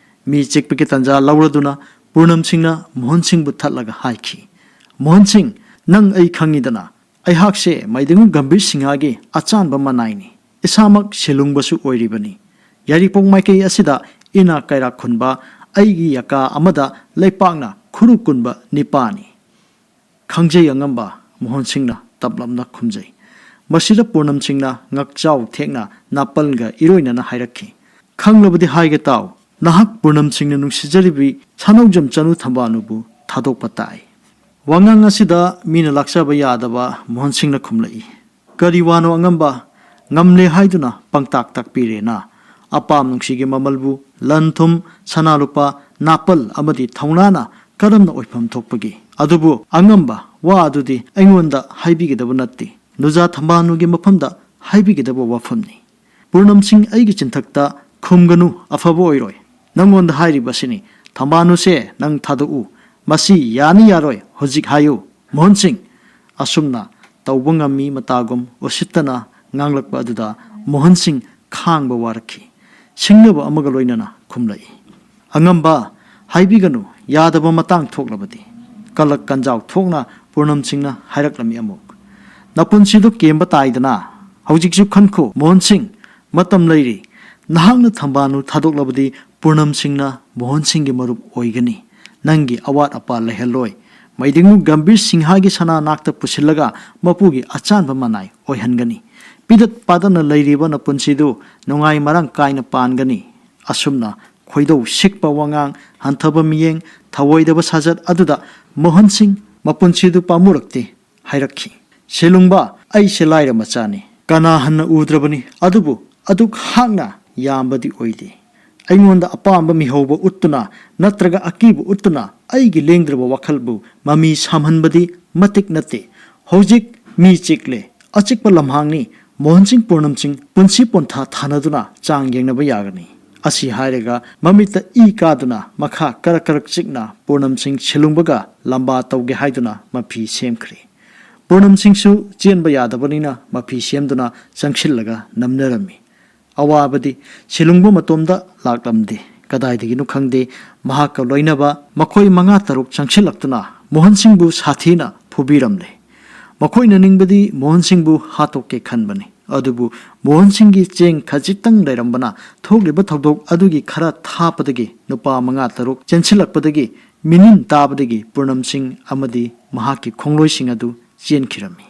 ꯃꯤ ꯆꯤꯛꯄꯒꯤ ꯇꯥꯟꯖꯥ ꯂꯧꯔꯗꯨꯅ ꯄꯨꯔꯅꯝꯁꯤꯡꯅ ꯃꯣꯍꯟꯁꯤꯡꯕꯨ ꯊꯠꯂꯒ ꯍꯥꯏꯈꯤ, "ꯃꯣꯍꯟꯁꯤꯡ, ꯅꯪ ꯑꯩ ꯈꯪꯉꯤꯗꯅ, ꯑꯩꯍꯥꯛꯁꯦ ꯃꯩꯗꯤꯡ ꯒꯝꯚꯤꯔ ꯁꯤꯡꯍꯒꯤ ꯑꯆꯥꯟꯕ ꯃꯅꯥꯏꯅꯤ꯫ ꯏꯁꯥꯃꯛ ꯁꯦꯂꯨꯡꯕꯁꯨ ꯑꯣꯏꯔꯤꯕꯅꯤ꯫ ꯌꯥꯏꯔꯤꯄꯣꯛ ꯃꯥꯏꯀꯩ ꯑꯁꯤꯗ ꯏꯅꯥꯛ ꯀꯩꯔꯥꯛ ꯈꯨꯟꯕ ꯑꯩꯒꯤ ꯌꯥꯀꯥ ꯑꯃꯗ ꯂꯩꯄꯥꯛꯅ ꯈꯨꯔꯨ ꯀꯨꯟꯕ ꯅꯤꯄꯥꯅꯤ꯫" "ꯈꯪꯖꯩ ꯑꯉꯝꯕ", ꯃꯣꯍꯟꯁꯤꯡꯅ ꯇꯞꯂꯞꯅ ꯈꯨꯝꯖꯩ꯫ ꯃꯁꯤꯗ ꯄꯨꯔꯅꯝꯁꯤꯡꯅ ꯉꯛꯆꯥꯎ ꯊꯦꯛꯅ ꯅꯥꯄꯜꯒ ꯏꯔꯣꯏꯅꯅ ꯍꯥꯏꯔꯛꯈꯤ, "ꯈꯪꯂꯕꯗꯤ ꯍꯥꯏꯒꯦ ꯇꯥꯎ, ꯅꯍꯥꯛ ꯄꯨꯔꯅꯝꯁꯤꯡꯅ ꯅꯨꯡꯁꯤꯖꯔꯤꯕꯤ ꯁꯥꯅꯧꯖꯝ ꯆꯅꯨ ꯊꯝꯕꯥꯜꯅꯨꯕꯨ ꯊꯥꯗꯣꯛꯄ ꯇꯥꯏ꯫" ꯋꯥꯉꯥꯡ ꯑꯁꯤꯗ ꯃꯤꯅ ꯂꯥꯛꯆꯕ ꯌꯥꯗꯕ ꯃꯣꯍꯟꯁꯤꯡꯅ ꯈꯨꯝꯂꯛꯏ, "ꯀꯔꯤ ꯋꯥꯅꯣ ꯑꯉꯝꯕ? ꯉꯝꯂꯦ ꯍꯥꯏꯗꯨꯅ ꯄꯪꯇꯥꯛ ꯇꯥꯛꯄꯤꯔꯦꯅ꯫ ꯑꯄꯥꯝ ꯅꯨꯡꯁꯤꯒꯤ ꯃꯃꯜꯕꯨ ꯂꯟ ꯊꯨꯝ, ꯁꯅꯥ ꯂꯨꯄꯥ, ꯅꯥꯄꯜ ꯑꯃꯗꯤ ꯊꯧꯅꯥꯅ ꯀꯔꯝꯅ ꯑꯣꯏꯐꯝ ꯊꯣꯛꯄꯒꯦ? ꯑꯗꯨꯕꯨ ꯑꯉꯝꯕ, ꯋꯥ ꯑꯗꯨꯗꯤ ꯑꯩꯉꯣꯟꯗ ꯍꯥꯏꯕꯤꯒꯗꯕ ꯅꯠꯇꯦ, ꯅꯨꯖꯥ ꯊꯝꯕꯥꯜꯅꯨꯒꯤ ꯃꯐꯝꯗ ꯍꯥꯏꯕꯤꯒꯗꯕ ꯋꯥꯐꯝꯅꯤ꯫ ꯄꯨꯔꯅꯝꯁꯤꯡ ꯑꯩꯒꯤ ꯆꯤꯟꯊꯛꯇ ꯈꯨꯝꯒꯅꯨ, ꯑꯐꯕ ꯑꯣꯏꯔꯣꯏ꯫ ꯅꯪꯉꯣꯟꯗ ꯍꯥꯏꯔꯤꯕ ꯑꯁꯤꯅꯤ, "ꯊꯝꯕꯥꯅꯨꯁꯦ ꯅꯪ ꯊꯥꯗꯣꯛꯎ, ꯃꯁꯤ ꯌꯥꯅꯤ ꯌꯥꯔꯣꯏ ꯍꯧꯖꯤꯛ ꯍꯥꯏꯌꯨ, ꯃꯣꯍꯟ ꯁꯤꯡ!" ꯑꯁꯨꯝꯅ ꯇꯧꯕ ꯉꯝꯃꯤ ꯃꯇꯥꯒꯨꯝ ꯎꯁꯤꯠꯇꯅ ꯉꯥꯡꯂꯛꯄ ꯑꯗꯨꯗ ꯃꯣꯍꯟ ꯁꯤꯡ ꯈꯥꯡꯕ ꯋꯥꯔꯛꯈꯤ꯫ ꯁꯤꯡꯅꯕ ꯑꯃꯒ ꯂꯣꯏꯅꯅ ꯈꯨꯝꯂꯛꯏ, "ꯑꯉꯝꯕ, ꯍꯥꯏꯕꯤꯒꯅꯨ, ꯌꯥꯗꯕ ꯃꯇꯥꯡ ꯊꯣꯛꯂꯕꯗꯤ꯫" ꯀꯂꯛ ꯀꯟꯖꯥꯎ ꯊꯣꯛꯅ ꯄꯨꯔꯅꯝ ꯁꯤꯡꯅ ꯍꯥꯏꯔꯛꯂꯝꯃꯤ ꯑꯃꯨꯛ, "ꯅꯄꯨꯟꯁꯤꯗꯨ ꯀꯦꯝꯕ ꯇꯥꯏꯗꯅ꯫ ꯍꯧꯖꯤꯛꯁꯨ ꯈꯟꯈꯣ ꯃꯣꯍꯟ ꯁꯤꯡ, ꯃꯇꯝ ꯂꯩꯔꯤ꯫ ꯅꯍꯥꯛꯅ ꯊꯝꯕꯥꯅꯨ ꯊꯥꯗꯣꯛꯂꯕꯗꯤ ꯄꯨꯔꯅꯝ ꯁꯤꯡꯅ ꯃꯣꯍꯟ ꯁꯤꯡꯒꯤ ꯃꯔꯨꯞ ꯑꯣꯏꯒꯅꯤ꯫ ꯅꯪꯒꯤ ꯑꯋꯥꯠ ꯑꯄꯥ ꯂꯩꯍꯜꯂꯣꯏ꯫ ꯃꯩꯗꯤꯡꯉꯨ ꯒꯝꯚꯤꯔ ꯁꯤꯡꯍꯒꯤ ꯁꯅꯥ ꯅꯥꯛꯇ ꯄꯨꯁꯤꯜꯂꯒ ꯃꯄꯨꯒꯤ ꯑꯆꯥꯟꯕ ꯃꯅꯥꯏ ꯑꯣꯏꯍꯟꯒꯅꯤ꯫ ꯄꯤꯗꯠ ꯄꯥꯗꯠꯅ ꯂꯩꯔꯤꯕ ꯅꯄꯨꯟꯁꯤꯗꯨ ꯅꯨꯡꯉꯥꯏ ꯃꯔꯥꯡ ꯀꯥꯏꯅ ꯄꯥꯟꯒꯅꯤ꯫" ꯑꯁꯨꯝꯅ ꯈꯣꯏꯗꯧ ꯁꯤꯛꯄ ꯋꯥꯉꯥꯡ, ꯍꯟꯊꯕ ꯃꯤꯠꯌꯦꯡ, ꯊꯧꯑꯣꯏꯗꯕ ꯁꯥꯖꯠ ꯑꯗꯨꯗ ꯃꯣꯍꯟ ꯁꯤꯡ ꯃꯄꯨꯟꯁꯤꯗꯨ ꯄꯥꯝꯃꯨꯔꯛꯇꯦ ꯍꯥꯏꯔꯛꯈꯤ꯫ "ꯁꯦꯂꯨꯡꯕ, ꯑꯩꯁꯦ ꯂꯥꯏꯔ ꯃꯆꯥꯅꯤ, ꯀꯅꯥ ꯍꯟꯅ ꯎꯗ꯭ꯔꯕꯅꯤ, ꯑꯗꯨꯕꯨ ꯑꯗꯨꯛ ꯍꯥꯛꯅ ꯌꯥꯝꯕꯗꯤ ꯑꯣꯏꯗꯦ꯫ ꯑꯩꯉꯣꯟꯗ ꯑꯄꯥꯝꯕ ꯃꯤꯍꯧꯕ ꯎꯠꯇꯨꯅ ꯅꯠꯇ꯭ꯔꯒ ꯑꯀꯤꯕ ꯎꯠꯇꯨꯅ ꯑꯩꯒꯤ ꯂꯦꯡꯗ꯭ꯔꯕ ꯋꯥꯈꯜꯕꯨ ꯃꯃꯤ ꯁꯥꯝꯍꯟꯕꯗꯤ ꯃꯇꯤꯛ ꯅꯠꯇꯦ꯫ ꯍꯧꯖꯤꯛ ꯃꯤ ꯆꯤꯛꯂꯦ, ꯑꯆꯤꯛꯄ ꯂꯝꯍꯥꯡꯅꯤ꯫ ꯃꯣꯍꯟ ꯁꯤꯡ ꯄꯨꯔꯅꯝ ꯁꯤꯡ ꯄꯨꯟꯁꯤ ꯄꯣꯟꯊꯥ ꯊꯥꯅꯗꯨꯅ ꯆꯥꯡ ꯌꯦꯡꯅꯕ ꯌꯥꯒꯅꯤ꯫" ꯑꯁꯤ ꯍꯥꯏꯔꯒ ꯃꯃꯤꯠꯇ ꯏ ꯀꯥꯗꯨꯅ ꯃꯈꯥ ꯀꯔꯛ ꯀꯔꯛ ꯆꯤꯛꯅ ꯄꯨꯔꯅꯝ ꯁꯤꯡ ꯁꯦꯂꯨꯡꯕꯒ ꯂꯝꯕꯥ ꯇꯧꯒꯦ ꯍꯥꯏꯗꯨꯅ ꯃꯐꯤ ꯁꯦꯝꯈ꯭ꯔꯦ꯫ ꯄꯨꯔꯅꯝ ꯁꯤꯡꯁꯨ ꯆꯦꯟꯕ ꯌꯥꯗꯕꯅꯤꯅ ꯃꯐꯤ ꯁꯦꯝꯗꯨꯅ ꯆꯪꯁꯤꯜꯂꯒ ꯅꯝꯅꯔꯝꯃꯤ꯫ ꯑꯋꯥꯕꯗꯤ ꯁꯦꯂꯨꯡꯕ ꯃꯇꯣꯝꯗ ꯂꯥꯛꯂꯝꯗꯦ꯫ ꯀꯗꯥꯏꯗꯒꯤꯅꯣ ꯈꯪꯗꯦ, ꯃꯍꯥꯛꯀ ꯂꯣꯏꯅꯕ ꯃꯈꯣꯏ ꯃꯉꯥ ꯇꯔꯨꯛ ꯆꯪꯁꯤꯜꯂꯛꯇꯨꯅ ꯃꯣꯍꯟ ꯁꯤꯡꯕꯨ ꯁꯥꯊꯤꯅ ꯐꯨꯕꯤꯔꯝꯂꯦ꯫ ꯃꯈꯣꯏꯅ ꯅꯤꯡꯕꯗꯤ ꯃꯣꯍꯟ ꯁꯤꯡꯕꯨ ꯍꯥꯠꯇꯣꯛꯀꯦ ꯈꯟꯕꯅꯤ꯫ ꯑꯗꯨꯕꯨ ꯃꯣꯍꯟ ꯁꯤꯡꯒꯤ ꯆꯦꯡ ꯈꯖꯤꯛꯇꯪ ꯂꯩꯔꯝꯕꯅ ꯊꯣꯛꯂꯤꯕ ꯊꯧꯗꯣꯛ ꯑꯗꯨꯒꯤ ꯈꯔ ꯊꯥꯞꯄꯗꯒꯤ ꯅꯨꯄꯥ ꯃꯉꯥ ꯇꯔꯨꯛ ꯆꯦꯟꯁꯤꯜꯂꯛꯄꯗꯒꯤ ꯃꯤꯅꯤꯟ ꯇꯥꯕꯗꯒꯤ ꯄꯨꯔꯅꯝ ꯁꯤꯡ ꯑꯃꯗꯤ ꯃꯍꯥꯛꯀꯤ ꯈꯣꯡꯂꯣꯏꯁꯤꯡ ꯑꯗꯨ ꯆꯦꯟꯈꯤꯔꯝꯃꯤ꯫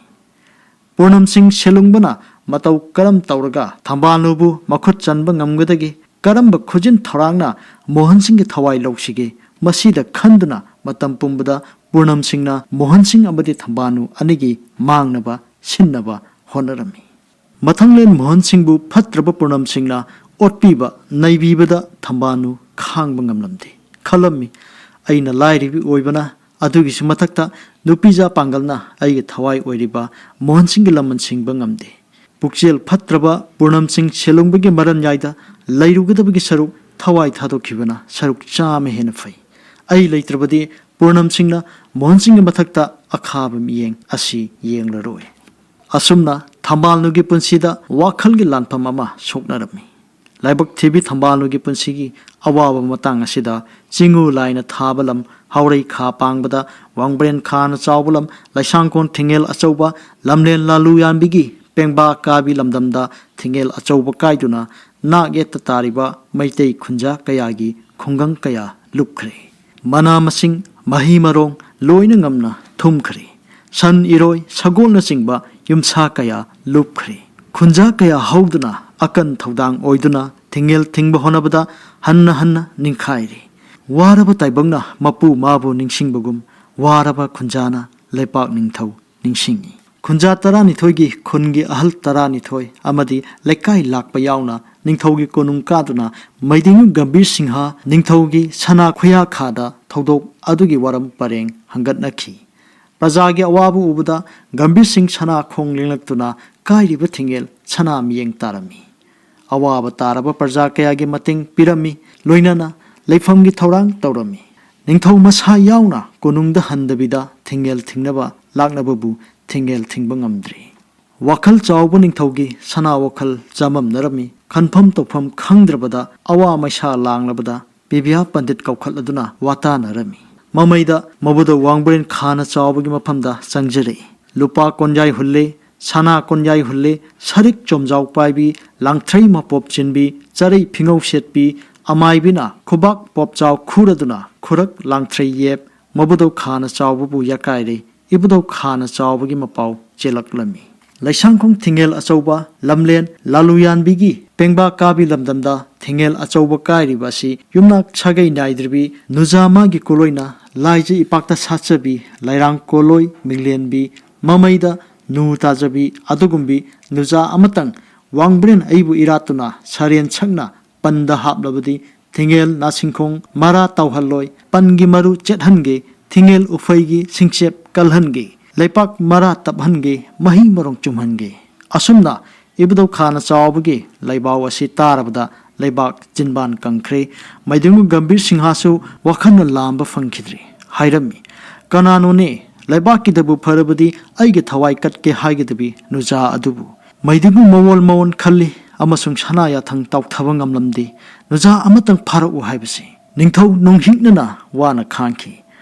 ꯄꯨꯔꯅꯝ ꯁꯤꯡ ꯁꯦꯂꯨꯡꯕꯅ ꯃꯇꯧ ꯀꯔꯝ ꯇꯧꯔꯒ ꯊꯝꯕꯥꯅꯨꯕꯨ ꯃꯈꯨꯠ ꯆꯟꯕ ꯉꯝꯒꯗꯒꯦ? ꯀꯔꯝꯕ ꯈꯨꯖꯤꯟ ꯊꯧꯔꯥꯡꯅ ꯃꯣꯍꯟ ꯁꯤꯡꯒꯤ ꯊꯋꯥꯏ ꯂꯧꯁꯤꯒꯦ? ꯃꯁꯤꯗ ꯈꯟꯗꯨꯅ ꯃꯇꯝ ꯄꯨꯝꯕꯗ ꯄꯨꯔꯅꯝ ꯁꯤꯡꯅ ꯃꯣꯍꯟ ꯁꯤꯡ ꯑꯃꯗꯤ ꯊꯝꯕꯥꯅꯨ ꯑꯅꯤꯒꯤ ꯃꯥꯡꯅꯕ ꯁꯤꯟꯅꯕ ꯍꯣꯠꯅꯔꯝꯃꯤ꯫ ꯃꯊꯪꯂꯦꯟ ꯃꯣꯍꯟ ꯁꯤꯡꯕꯨ ꯐꯠꯇ꯭ꯔꯕ ꯄꯨꯔꯅꯝ ꯁꯤꯡꯅ ꯑꯣꯠꯄꯤꯕ, ꯅꯩꯕꯤꯕꯗ ꯊꯝꯕꯥꯅꯨ ꯈꯥꯡꯕ ꯉꯝꯂꯝꯗꯦ꯫ ꯈꯜꯂꯝꯃꯤ, "ꯑꯩꯅ ꯂꯥꯏꯔꯕꯤ ꯑꯣꯏꯕꯅ, ꯑꯗꯨꯒꯤꯁꯨ ꯃꯊꯛꯇ ꯅꯨꯄꯤꯖꯥ ꯄꯥꯡꯒꯜꯅ ꯑꯩꯒꯤ ꯊꯋꯥꯏ ꯑꯣꯏꯔꯤꯕ ꯃꯣꯍꯟ ꯁꯤꯡꯒꯤ ꯂꯃꯟ ꯁꯤꯡꯕ ꯉꯝꯗꯦ꯫ ꯄꯨꯛꯆꯦꯜ ꯐꯠꯇ꯭ꯔꯕ ꯄꯨꯔꯅꯝ ꯁꯤꯡ ꯁꯦꯂꯨꯡꯕꯒꯤ ꯃꯔꯟꯌꯥꯏꯗ ꯂꯩꯔꯨꯒꯗꯕꯒꯤ ꯁꯔꯨꯛ ꯊꯋꯥꯏ ꯊꯥꯗꯣꯛꯈꯤꯕꯅ ꯁꯔꯨꯛ ꯆꯥꯝꯃ ꯍꯦꯟꯅ ꯐꯩ꯫ ꯑꯩ ꯂꯩꯇ꯭ꯔꯕꯗꯤ ꯄꯨꯔꯅꯝꯁꯤꯡꯅ ꯃꯣꯍꯟꯁꯤꯡꯒꯤ ꯃꯊꯛꯇ ꯑꯈꯥꯕ ꯃꯤꯠꯌꯦꯡ ꯑꯁꯤ ꯌꯦꯡꯂꯔꯣꯏ꯫ ꯑꯁꯨꯝꯅ ꯊꯝꯕꯥꯜꯅꯨꯒꯤ ꯄꯨꯟꯁꯤꯗ ꯋꯥꯈꯜꯒꯤ ꯂꯥꯟꯐꯝ ꯑꯃ ꯁꯣꯛꯅꯔꯝꯃꯤ꯫ ꯂꯥꯏꯕꯛ ꯊꯤꯕꯤ ꯊꯝꯕꯥꯜꯅꯨꯒꯤ ꯄꯨꯟꯁꯤꯒꯤ ꯑꯋꯥꯕ ꯃꯇꯥꯡ ꯑꯁꯤꯗ ꯆꯤꯡꯉꯨ ꯂꯥꯏꯅ ꯊꯥꯕ ꯂꯝ, ꯍꯥꯎꯔꯩ ꯈꯥ ꯄꯥꯡꯕꯗ ꯋꯥꯡꯕ꯭ꯔꯦꯟ ꯈꯥꯅ ꯆꯥꯎꯕ ꯂꯝ, ꯂꯩꯁꯥꯡꯈꯣꯡ ꯊꯤꯡꯉꯦꯜ ꯑꯆꯧꯕ, ꯂꯝꯂꯦꯟ ꯂꯥꯂꯨ ꯌꯥꯟꯕꯤꯒꯤ ꯄꯦꯡꯕꯥ ꯀꯥꯕꯤ ꯂꯝꯗꯝꯗ ꯊꯤꯡꯉꯦꯜ ꯑꯆꯧꯕ ꯀꯥꯏꯗꯨꯅ ꯅꯥꯛ ꯌꯦꯠꯇ ꯇꯥꯔꯤꯕ ꯃꯩꯇꯩ ꯈꯨꯟꯖꯥ ꯀꯌꯥꯒꯤ ꯈꯨꯡꯒꯪ ꯀꯌꯥ ꯂꯨꯞꯈ꯭ꯔꯦ꯫ ꯃꯅꯥ ꯃꯁꯤꯡ, ꯃꯍꯩ ꯃꯔꯣꯡ ꯂꯣꯏꯅ ꯉꯝꯅ ꯊꯨꯝꯈ꯭ꯔꯦ꯫ ꯁꯟ, ꯏꯔꯣꯏ, ꯁꯒꯣꯜꯅꯆꯤꯡꯕ ꯌꯨꯝꯁꯥ ꯀꯌꯥ ꯂꯨꯞꯈ꯭ꯔꯦ꯫ ꯈꯨꯟꯖꯥ ꯀꯌꯥ ꯍꯧꯗꯨꯅ ꯑꯀꯟ ꯊꯧꯗꯥꯡ ꯑꯣꯏꯗꯨꯅ ꯊꯤꯡꯉꯦꯜ ꯊꯤꯡꯕ ꯍꯣꯠꯅꯕꯗ ꯍꯟꯅ ꯍꯟꯅ ꯅꯤꯡꯈꯥꯏꯔꯦ꯫ ꯋꯥꯔꯕ ꯇꯥꯏꯕꯪꯅ ꯃꯄꯨ ꯃꯥꯕꯨ ꯅꯤꯡꯁꯤꯡꯕꯒꯨꯝ ꯋꯥꯔꯕ ꯈꯨꯟꯖꯥꯅ ꯂꯩꯄꯥꯛ ꯅꯤꯡꯊꯧ ꯅꯤꯡꯁꯤꯡꯉꯤ꯫ ꯈꯨꯟꯖꯥ ꯇꯔꯥꯅꯤꯊꯣꯏꯒꯤ ꯈꯨꯟꯒꯤ ꯑꯍꯜ ꯇꯔꯥꯅꯤꯊꯣꯏ ꯑꯃꯗꯤ ꯂꯩꯀꯥꯏ ꯂꯥꯛꯄ ꯌꯥꯎꯅ ꯅꯤꯡꯊꯧꯒꯤ ꯀꯣꯅꯨꯡ ꯀꯥꯗꯨꯅ ꯃꯩꯗꯤꯡ ꯒꯝꯚꯤꯔ ꯁꯤꯡꯍ ꯅꯤꯡꯊꯧꯒꯤ ꯁꯅꯥ ꯈꯨꯌꯥ ꯈꯥꯗ ꯊꯧꯗꯣꯛ ꯑꯗꯨꯒꯤ ꯋꯥꯔꯝ ꯄꯔꯦꯡ ꯍꯪꯒꯠꯅꯈꯤ꯫ ꯄ꯭ꯔꯖꯥꯒꯤ ꯑꯋꯥꯕ ꯎꯕꯗ ꯒꯝꯚꯤꯔ ꯁꯤꯡ ꯁꯅꯥ ꯈꯣꯡ ꯂꯦꯡꯂꯛꯇꯨꯅ ꯀꯥꯏꯔꯤꯕ ꯊꯤꯡꯉꯦꯜ ꯁꯅꯥ ꯃꯤꯠꯌꯦꯡ ꯇꯥꯔꯝꯃꯤ꯫ ꯑꯋꯥꯕ ꯇꯥꯔꯕ ꯄ꯭ꯔꯖꯥ ꯀꯌꯥꯒꯤ ꯃꯇꯦꯡ ꯄꯤꯔꯝꯃꯤ, ꯂꯣꯏꯅꯅ ꯂꯩꯐꯝꯒꯤ ꯊꯧꯔꯥꯡ ꯇꯧꯔꯝꯃꯤ꯫ ꯅꯤꯡꯊꯧ ꯃꯁꯥ ꯌꯥꯎꯅ ꯀꯣꯅꯨꯡꯗ ꯍꯟꯗꯕꯤꯗ ꯊꯤꯡꯉꯦꯜ ꯊꯤꯡꯅꯕ ꯂꯥꯛꯅꯕꯕꯨ ꯊꯤꯡꯉꯦꯜ ꯊꯤꯡꯕ ꯉꯝꯗ꯭ꯔꯤ꯫ ꯋꯥꯈꯜ ꯆꯥꯎꯕ ꯅꯤꯡꯊꯧꯒꯤ ꯁꯅꯥ ꯋꯥꯈꯜ ꯆꯃꯝꯅꯔꯝꯃꯤ꯫ ꯈꯟꯐꯝ ꯇꯧꯐꯝ ꯈꯪꯗ꯭ꯔꯕꯗ ꯑꯋꯥ ꯃꯩꯁꯥ ꯂꯥꯡꯂꯕꯗ ꯄꯤꯕꯤꯌꯥ ꯄꯟꯗꯤꯠ ꯀꯧꯈꯠꯂꯗꯨꯅ ꯋꯥꯇꯥꯅꯔꯝꯃꯤ꯫ ꯃꯃꯩꯗ ꯃꯕꯨꯗꯧ ꯋꯥꯡꯕ꯭ꯔꯦꯟ ꯈꯥꯅ ꯆꯥꯎꯕꯒꯤ ꯃꯐꯝꯗ ꯆꯪꯖꯔꯛꯏ꯫ ꯂꯨꯄꯥ ꯀꯣꯟꯌꯥꯏ ꯍꯨꯜꯂꯦ, ꯁꯅꯥ ꯀꯣꯟꯌꯥꯏ ꯍꯨꯜꯂꯦ, ꯁꯔꯤꯛ ꯆꯣꯝꯖꯥꯎ ꯄꯥꯏꯕꯤ, ꯂꯥꯡꯊ꯭ꯔꯩ ꯃꯄꯣꯞ ꯆꯤꯟꯕꯤ, ꯆꯔꯩ ꯐꯤꯉꯧ ꯁꯦꯠꯄꯤ, ꯑꯃꯥꯏꯕꯤꯅ ꯈꯨꯕꯥꯛ ꯄꯣꯞꯆꯥꯎ ꯈꯨꯔꯗꯨꯅ ꯈꯨꯔꯛ ꯂꯥꯡꯊ꯭ꯔꯩ ꯌꯦꯞ, ꯃꯕꯨꯗꯧ ꯈꯥꯅ ꯆꯥꯎꯕꯕꯨ ꯌꯥꯀꯥꯏꯔꯦ꯫ ꯏꯕꯨꯗꯧ ꯈꯥꯅ ꯆꯥꯎꯕꯒꯤ ꯃꯄꯥꯎ ꯆꯦꯜꯂꯛꯂꯝꯃꯤ꯫ ꯂꯩꯁꯥꯡꯈꯣꯡ ꯊꯤꯡꯉꯦꯜ ꯑꯆꯧꯕ, ꯂꯝꯂꯦꯟ ꯂꯥꯂꯨꯌꯥꯟꯕꯤꯒꯤ ꯄꯦꯡꯕꯥ ꯀꯥꯕꯤ ꯂꯝꯗꯝꯗ ꯊꯤꯡꯉꯦꯜ ꯑꯆꯧꯕ ꯀꯥꯏꯔꯤꯕ ꯑꯁꯤ ꯌꯨꯝꯅꯥꯛ ꯁꯥꯒꯩ ꯅꯥꯏꯗ꯭ꯔꯕꯤ ꯅꯨꯖꯥ ꯃꯥꯒꯤ ꯀꯣꯂꯣꯏꯅ ꯂꯥꯏꯖ ꯏꯄꯥꯛꯇ ꯁꯥꯠꯆꯕꯤ ꯂꯩꯔꯥꯡ ꯀꯣꯂꯣꯏ ꯃꯤꯡꯂꯦꯟꯕꯤ ꯃꯃꯩꯗ ꯅꯨ ꯇꯥꯖꯕꯤ ꯑꯗꯨꯒꯨꯝꯕꯤ ꯅꯨꯖꯥ ꯑꯃꯇꯪ ꯋꯥꯡꯕ꯭ꯔꯦꯟ ꯑꯩꯕꯨ ꯏꯔꯥꯠꯇꯨꯅ ꯁꯔꯦꯟ ꯁꯛꯅ ꯄꯟꯗ ꯍꯥꯞꯂꯕꯗꯤ ꯊꯤꯡꯉꯦꯜ ꯅꯥꯁꯤꯡꯈꯣꯡ ꯃꯔꯥ ꯇꯧꯍꯜꯂꯣꯏ, ꯄꯟꯒꯤ ꯃꯔꯨ ꯆꯦꯠꯍꯟꯒꯦ, ꯊꯤꯡꯉꯦꯜ ꯎꯐꯩꯒꯤ ꯁꯤꯡꯆꯦꯞ ꯀꯜꯍꯟꯒꯦ, ꯂꯩꯄꯥꯛ ꯃꯔꯥ ꯇꯞꯍꯟꯒꯦ, ꯃꯍꯩ ꯃꯔꯣꯡ ꯆꯨꯝꯍꯟꯒꯦ꯫ ꯑꯁꯨꯝꯅ ꯏꯕꯨꯙꯧ ꯈꯥꯅ ꯆꯥꯎꯕꯒꯤ ꯂꯩꯕꯥꯎ ꯑꯁꯤ ꯇꯥꯔꯕꯗ ꯂꯩꯕꯥꯛ ꯆꯤꯟꯕꯥꯟ ꯀꯪꯈ꯭ꯔꯦ꯫ ꯃꯩꯗꯨꯡꯒꯨ ꯒꯝꯚꯤꯔ ꯁꯤꯡꯍꯁꯨ ꯋꯥꯈꯜꯅ ꯂꯥꯝꯕ ꯐꯪꯈꯤꯗ꯭ꯔꯦ꯫ ꯍꯥꯏꯔꯝꯃꯤ, "ꯀꯅꯥꯅꯣꯅꯦ ꯂꯩꯕꯥꯛꯀꯤꯗꯕꯨ ꯐꯔꯕꯗꯤ ꯑꯩꯒꯤ ꯊꯋꯥꯏ ꯀꯠꯀꯦ ꯍꯥꯏꯒꯗꯕꯤ ꯅꯨꯖꯥ ꯑꯗꯨꯕꯨ?" ꯃꯩꯗꯨꯡꯒꯨ ꯃꯋꯣꯜ ꯃꯋꯣꯜ ꯈꯜꯂꯤ ꯑꯃꯁꯨꯡ ꯁꯅꯥ ꯌꯥꯊꯪ ꯇꯥꯎꯊꯕ ꯉꯝꯂꯝꯗꯦ꯫ ꯅꯨꯖꯥ ꯑꯃꯇꯪ ꯐꯥꯔꯛꯎ ꯍꯥꯏꯕꯁꯤ ꯅꯤꯡꯊꯧ ꯅꯣꯡꯍꯤꯛꯅꯅ ꯋꯥꯅ ꯈꯥꯡꯈꯤ꯫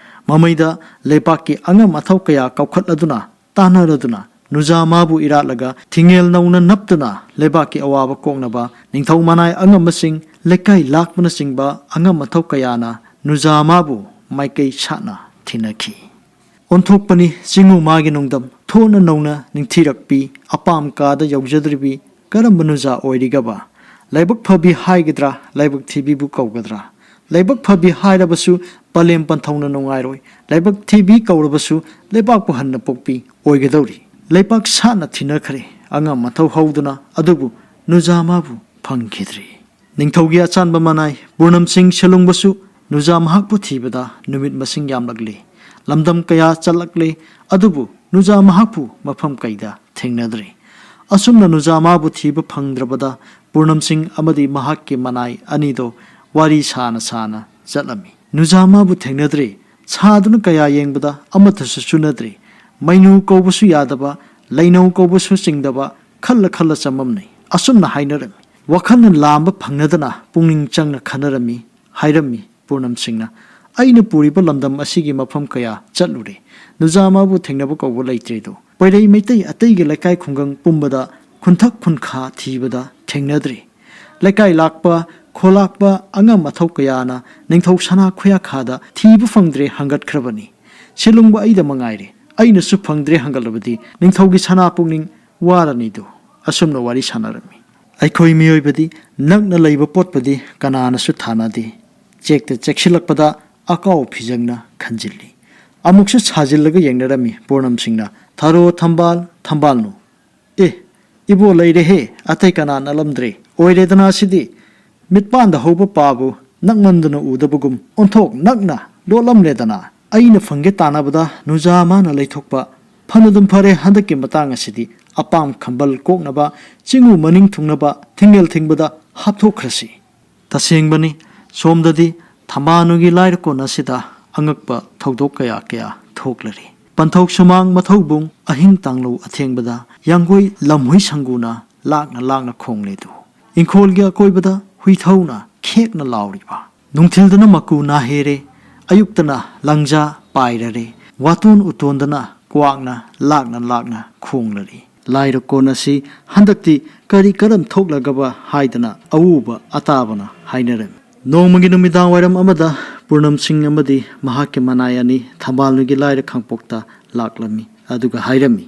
ꯃꯃꯩꯗ ꯂꯩꯕꯥꯛꯀꯤ ꯑꯉꯝ ꯑꯊꯧ ꯀꯌꯥ ꯀꯧꯈꯠꯂꯗꯨꯅ ꯇꯥꯟꯅꯔꯗꯨꯅ ꯅꯨꯖꯥꯃꯥꯕꯨ ꯏꯔꯥꯠꯂꯒ ꯊꯤꯡꯉꯦꯜ ꯅꯧꯅ ꯅꯞꯇꯨꯅ ꯂꯩꯕꯥꯛꯀꯤ ꯑꯋꯥꯕ ꯀꯣꯛꯅꯕ ꯅꯤꯡꯊꯧ ꯃꯅꯥꯏ ꯑꯉꯝꯕꯁꯤꯡ, ꯂꯩꯀꯥꯏ ꯂꯥꯛꯄꯅꯆꯤꯡꯕ ꯑꯉꯝ ꯑꯊꯧ ꯀꯌꯥꯅ ꯅꯨꯖꯥꯃꯥꯕꯨ ꯃꯥꯏꯀꯩ ꯁꯥꯠꯅ ꯊꯤꯅꯈꯤ꯫ ꯑꯣꯟꯊꯣꯛꯄꯅꯤ ꯆꯤꯡꯉꯨ ꯃꯥꯒꯤ ꯅꯣꯡꯗꯝ, ꯊꯣꯛꯅ ꯅꯧꯅ ꯅꯤꯡꯊꯤꯔꯛꯄꯤ, ꯑꯄꯥꯝ ꯀꯥꯗ ꯌꯧꯖꯗ꯭ꯔꯤꯕꯤ ꯀꯔꯝꯕ ꯅꯨꯖꯥ ꯑꯣꯏꯔꯤꯒꯕ? ꯂꯥꯏꯕꯛ ꯐꯕꯤ ꯍꯥꯏꯒꯗ꯭ꯔꯥ, ꯂꯥꯏꯕꯛ ꯊꯤꯕꯤꯕꯨ ꯀꯧꯒꯗ꯭ꯔꯥ? ꯂꯥꯏꯕꯛ ꯐꯕꯤ ꯍꯥꯏꯔꯕꯁꯨ ꯄꯂꯦꯝ ꯄꯟꯊꯧꯅ ꯅꯨꯡꯉꯥꯏꯔꯣꯏ, ꯂꯥꯏꯕꯛ ꯊꯤꯕꯤ ꯀꯧꯔꯕꯁꯨ ꯂꯩꯕꯥꯛꯄꯨ ꯍꯟꯅ ꯄꯣꯛꯄꯤ ꯑꯣꯏꯒꯗꯧꯔꯤ꯫ ꯂꯩꯕꯥꯛ ꯁꯥꯠꯅ ꯊꯤꯅꯈ꯭ꯔꯦ ꯑꯉꯝ ꯑꯊꯧ ꯍꯧꯗꯨꯅ, ꯑꯗꯨꯕꯨ ꯅꯨꯖꯥ ꯃꯥꯕꯨ ꯐꯪꯈꯤꯗ꯭ꯔꯤ꯫ ꯅꯤꯡꯊꯧꯒꯤ ꯑꯆꯥꯟꯕ ꯃꯅꯥꯏ ꯄꯨꯔꯅꯝ ꯁꯤꯡ ꯁꯦꯂꯨꯡꯕꯁꯨ ꯅꯨꯖꯥ ꯃꯍꯥꯛꯄꯨ ꯊꯤꯕꯗ ꯅꯨꯃꯤꯠ ꯃꯁꯤꯡ ꯌꯥꯝꯂꯛꯂꯦ꯫ ꯂꯝꯗꯝ ꯀꯌꯥ ꯆꯠꯂꯛꯂꯦ, ꯑꯗꯨꯕꯨ ꯅꯨꯖꯥ ꯃꯍꯥꯛꯄꯨ ꯃꯐꯝ ꯀꯩꯗ ꯊꯦꯡꯅꯗ꯭ꯔꯦ꯫ ꯑꯁꯨꯝꯅ ꯅꯨꯖꯥ ꯃꯥꯕꯨ ꯊꯤꯕ ꯐꯪꯗ꯭ꯔꯕꯗ ꯄꯨꯔꯅꯝ ꯁꯤꯡ ꯑꯃꯗꯤ ꯃꯍꯥꯛꯀꯤ ꯃꯅꯥꯏ ꯑꯅꯤꯗꯣ ꯋꯥꯔꯤ ꯁꯥꯅ ꯁꯥꯅ ꯆꯠꯂꯝꯃꯤ꯫ ꯅꯨꯖꯥ ꯃꯥꯕꯨ ꯊꯦꯡꯅꯗ꯭ꯔꯦ꯫ ꯁꯥꯗꯨꯅ ꯀꯌꯥ ꯌꯦꯡꯕꯗ ꯑꯃꯠꯇꯁꯨ ꯆꯨꯅꯗ꯭ꯔꯦ꯫ ꯃꯩꯅꯨ ꯀꯧꯕꯁꯨ ꯌꯥꯗꯕ, ꯂꯩꯅꯧ ꯀꯧꯕꯁꯨ ꯆꯤꯡꯗꯕ, ꯈꯜꯂ ꯈꯜꯂ ꯆꯃꯝꯅꯩ꯫ ꯑꯁꯨꯝꯅ ꯍꯥꯏꯅꯔꯝꯃꯤ꯫ ꯋꯥꯈꯜꯅ ꯂꯥꯝꯕ ꯐꯪꯅꯗꯅ ꯄꯨꯛꯅꯤꯡ ꯆꯪꯅ ꯈꯟꯅꯔꯝꯃꯤ꯫ ꯍꯥꯏꯔꯝꯃꯤ ꯄꯨꯔꯅꯝ ꯁꯤꯡꯅ, "ꯑꯩꯅ ꯄꯨꯔꯤꯕ ꯂꯝꯗꯝ ꯑꯁꯤꯒꯤ ꯃꯐꯝ ꯀꯌꯥ ꯆꯠꯂꯨꯔꯦ꯫ ꯅꯨꯖꯥ ꯃꯥꯕꯨ ꯊꯦꯡꯅꯕ ꯀꯧꯕ ꯂꯩꯇ꯭ꯔꯦꯗꯣ꯫ ꯄꯣꯏꯔꯩ ꯃꯩꯇꯩ ꯑꯇꯩꯒꯤ ꯂꯩꯀꯥꯏ ꯈꯨꯡꯒꯪ ꯄꯨꯝꯕꯗ ꯈꯨꯟꯊꯛ ꯈꯨꯟꯈꯥ ꯊꯤꯕꯗ ꯊꯦꯡꯅꯗ꯭ꯔꯦ꯫ ꯂꯩꯀꯥꯏ ꯂꯥꯛꯄ, ꯈꯣꯂꯥꯛꯄ ꯑꯉꯝ ꯑꯊꯧ ꯀꯌꯥꯅ ꯅꯤꯡꯊꯧ ꯁꯅꯥ ꯈꯨꯌꯥꯈꯥꯗ ꯊꯤꯕ ꯐꯪꯗ꯭ꯔꯦ ꯍꯪꯒꯠꯈ꯭ꯔꯕꯅꯤ꯫ ꯁꯤꯂꯨꯡꯕ ꯑꯩꯗ ꯃꯉꯥꯏꯔꯦ꯫ ꯑꯩꯅꯁꯨ ꯐꯪꯗ꯭ꯔꯦ ꯍꯪꯒꯠꯂꯕꯗꯤ ꯅꯤꯡꯊꯧꯒꯤ ꯁꯅꯥ ꯄꯨꯛꯅꯤꯡ ꯋꯥꯔꯅꯤꯗꯣ꯫" ꯑꯁꯨꯝꯅ ꯋꯥꯔꯤ ꯁꯥꯟꯅꯔꯝꯃꯤ꯫ ꯑꯩꯈꯣꯏ ꯃꯤꯑꯣꯏꯕꯗꯤ ꯅꯛꯅ ꯂꯩꯕ ꯄꯣꯠꯄꯨꯗꯤ ꯀꯅꯥꯅꯁꯨ ꯊꯥꯅꯗꯦ꯫ ꯆꯦꯛꯇ ꯆꯦꯛꯁꯤꯜꯂꯛꯄꯗ ꯑꯀꯥꯎ ꯐꯤꯖꯪꯅ ꯈꯟꯖꯤꯜꯂꯤ꯫ ꯑꯃꯨꯛꯁꯨ ꯁꯥꯖꯤꯜꯂꯒ ꯌꯦꯡꯅꯔꯝꯃꯤ ꯄꯨꯔꯅꯝ ꯁꯤꯡꯅ, "ꯊꯔꯣ ꯊꯝꯕꯥꯜ, ꯊꯝꯕꯥꯜꯅꯨ꯫ ꯑꯦ, ꯏꯕꯣ ꯂꯩꯔꯦꯍꯦ, ꯑꯇꯩ ꯀꯅꯥ ꯅꯠꯂꯝꯗ꯭ꯔꯦ꯫ ꯑꯣꯏꯔꯦꯗꯅ ꯁꯤꯗꯤ꯫ ꯃꯤꯠꯄꯥꯟꯗ ꯍꯧꯕ ꯄꯥꯕꯨ ꯅꯛꯃꯟꯗꯅ ꯎꯗꯕꯒꯨꯝ ꯑꯣꯟꯊꯣꯛ ꯅꯛꯅ ꯂꯣꯠꯂꯝꯂꯦꯗꯅ꯫ ꯑꯩꯅ ꯐꯪꯒꯦ ꯇꯥꯟꯅꯕꯗ ꯅꯨꯖꯥ ꯃꯥꯅ ꯂꯩꯊꯣꯛꯄ꯫ ꯐꯅꯗꯨꯝ ꯐꯔꯦ, ꯍꯟꯗꯛꯀꯤ ꯃꯇꯥꯡ ꯑꯁꯤꯗꯤ ꯑꯄꯥꯝ ꯈꯝꯕꯜ ꯀꯣꯛꯅꯕ, ꯆꯤꯡꯉꯨ ꯃꯅꯤꯡ ꯊꯨꯡꯅꯕ, ꯊꯤꯡꯒꯦꯜ ꯊꯤꯡꯕꯗ ꯍꯥꯞꯊꯣꯛꯈ꯭ꯔꯁꯤ꯫ ꯇꯁꯦꯡꯕꯅꯤ, ꯁꯣꯝꯗꯗꯤ ꯊꯝꯕꯥꯜꯅꯨꯒꯤ ꯂꯥꯏꯔꯀꯣꯟ ꯑꯁꯤꯗ ꯑꯉꯛꯄ ꯊꯧꯗꯣꯛ ꯀꯌꯥ ꯀꯌꯥ ꯊꯣꯛꯂꯔꯤ꯫ ꯄꯟꯊꯧ ꯁꯨꯃꯥꯡ ꯃꯊꯧꯕꯨꯡ ꯑꯍꯤꯡ ꯇꯥꯡꯂꯧ ꯑꯊꯦꯡꯕꯗ ꯌꯥꯡꯒꯣꯏ ꯂꯝꯍꯨꯏ ꯁꯪꯒꯨꯅ ꯂꯥꯛꯅ ꯂꯥꯛꯅ ꯈꯣꯡꯂꯦꯗꯨ꯫ ꯏꯪꯈꯣꯜꯒꯤ ꯑꯀꯣꯏꯕꯗ ꯍꯨꯏꯊꯧꯅ ꯈꯦꯛꯅ ꯂꯥꯎꯔꯤꯕ꯫ ꯅꯨꯡꯊꯤꯜꯗꯅ ꯃꯀꯨ ꯅꯥꯍꯦꯔꯦ, ꯑꯌꯨꯛꯇꯅ ꯂꯪꯖꯥ ꯄꯥꯏꯔꯔꯦ, ꯋꯥꯇꯣꯟ ꯎꯇꯣꯟꯗꯅ ꯀ꯭ꯋꯥꯛꯅ ꯂꯥꯛꯅ ꯂꯥꯛꯅ ꯈꯣꯡꯂꯔꯦ꯫ ꯂꯥꯏꯔꯀꯣꯟ ꯑꯁꯤ ꯍꯟꯗꯛꯇꯤ ꯀꯔꯤ ꯀꯔꯝ ꯊꯣꯛꯂꯒꯕ ꯍꯥꯏꯗꯅ ꯑꯎꯕ ꯑꯇꯥꯕꯅ ꯍꯥꯏꯅꯔꯝꯃꯤ꯫ ꯅꯣꯡꯃꯒꯤ ꯅꯨꯃꯤꯗꯥꯡ ꯋꯥꯏꯔꯝ ꯑꯃꯗ ꯄꯨꯔꯅꯝ ꯁꯤꯡ ꯑꯃꯗꯤ ꯃꯍꯥꯛꯀꯤ ꯃꯅꯥꯏ ꯑꯅꯤ ꯊꯝꯕꯥꯜꯅꯨꯒꯤ ꯂꯥꯏꯔ ꯈꯥꯡꯄꯣꯛꯇ ꯂꯥꯛꯂꯝꯃꯤ꯫ ꯑꯗꯨꯒ ꯍꯥꯏꯔꯝꯃꯤ,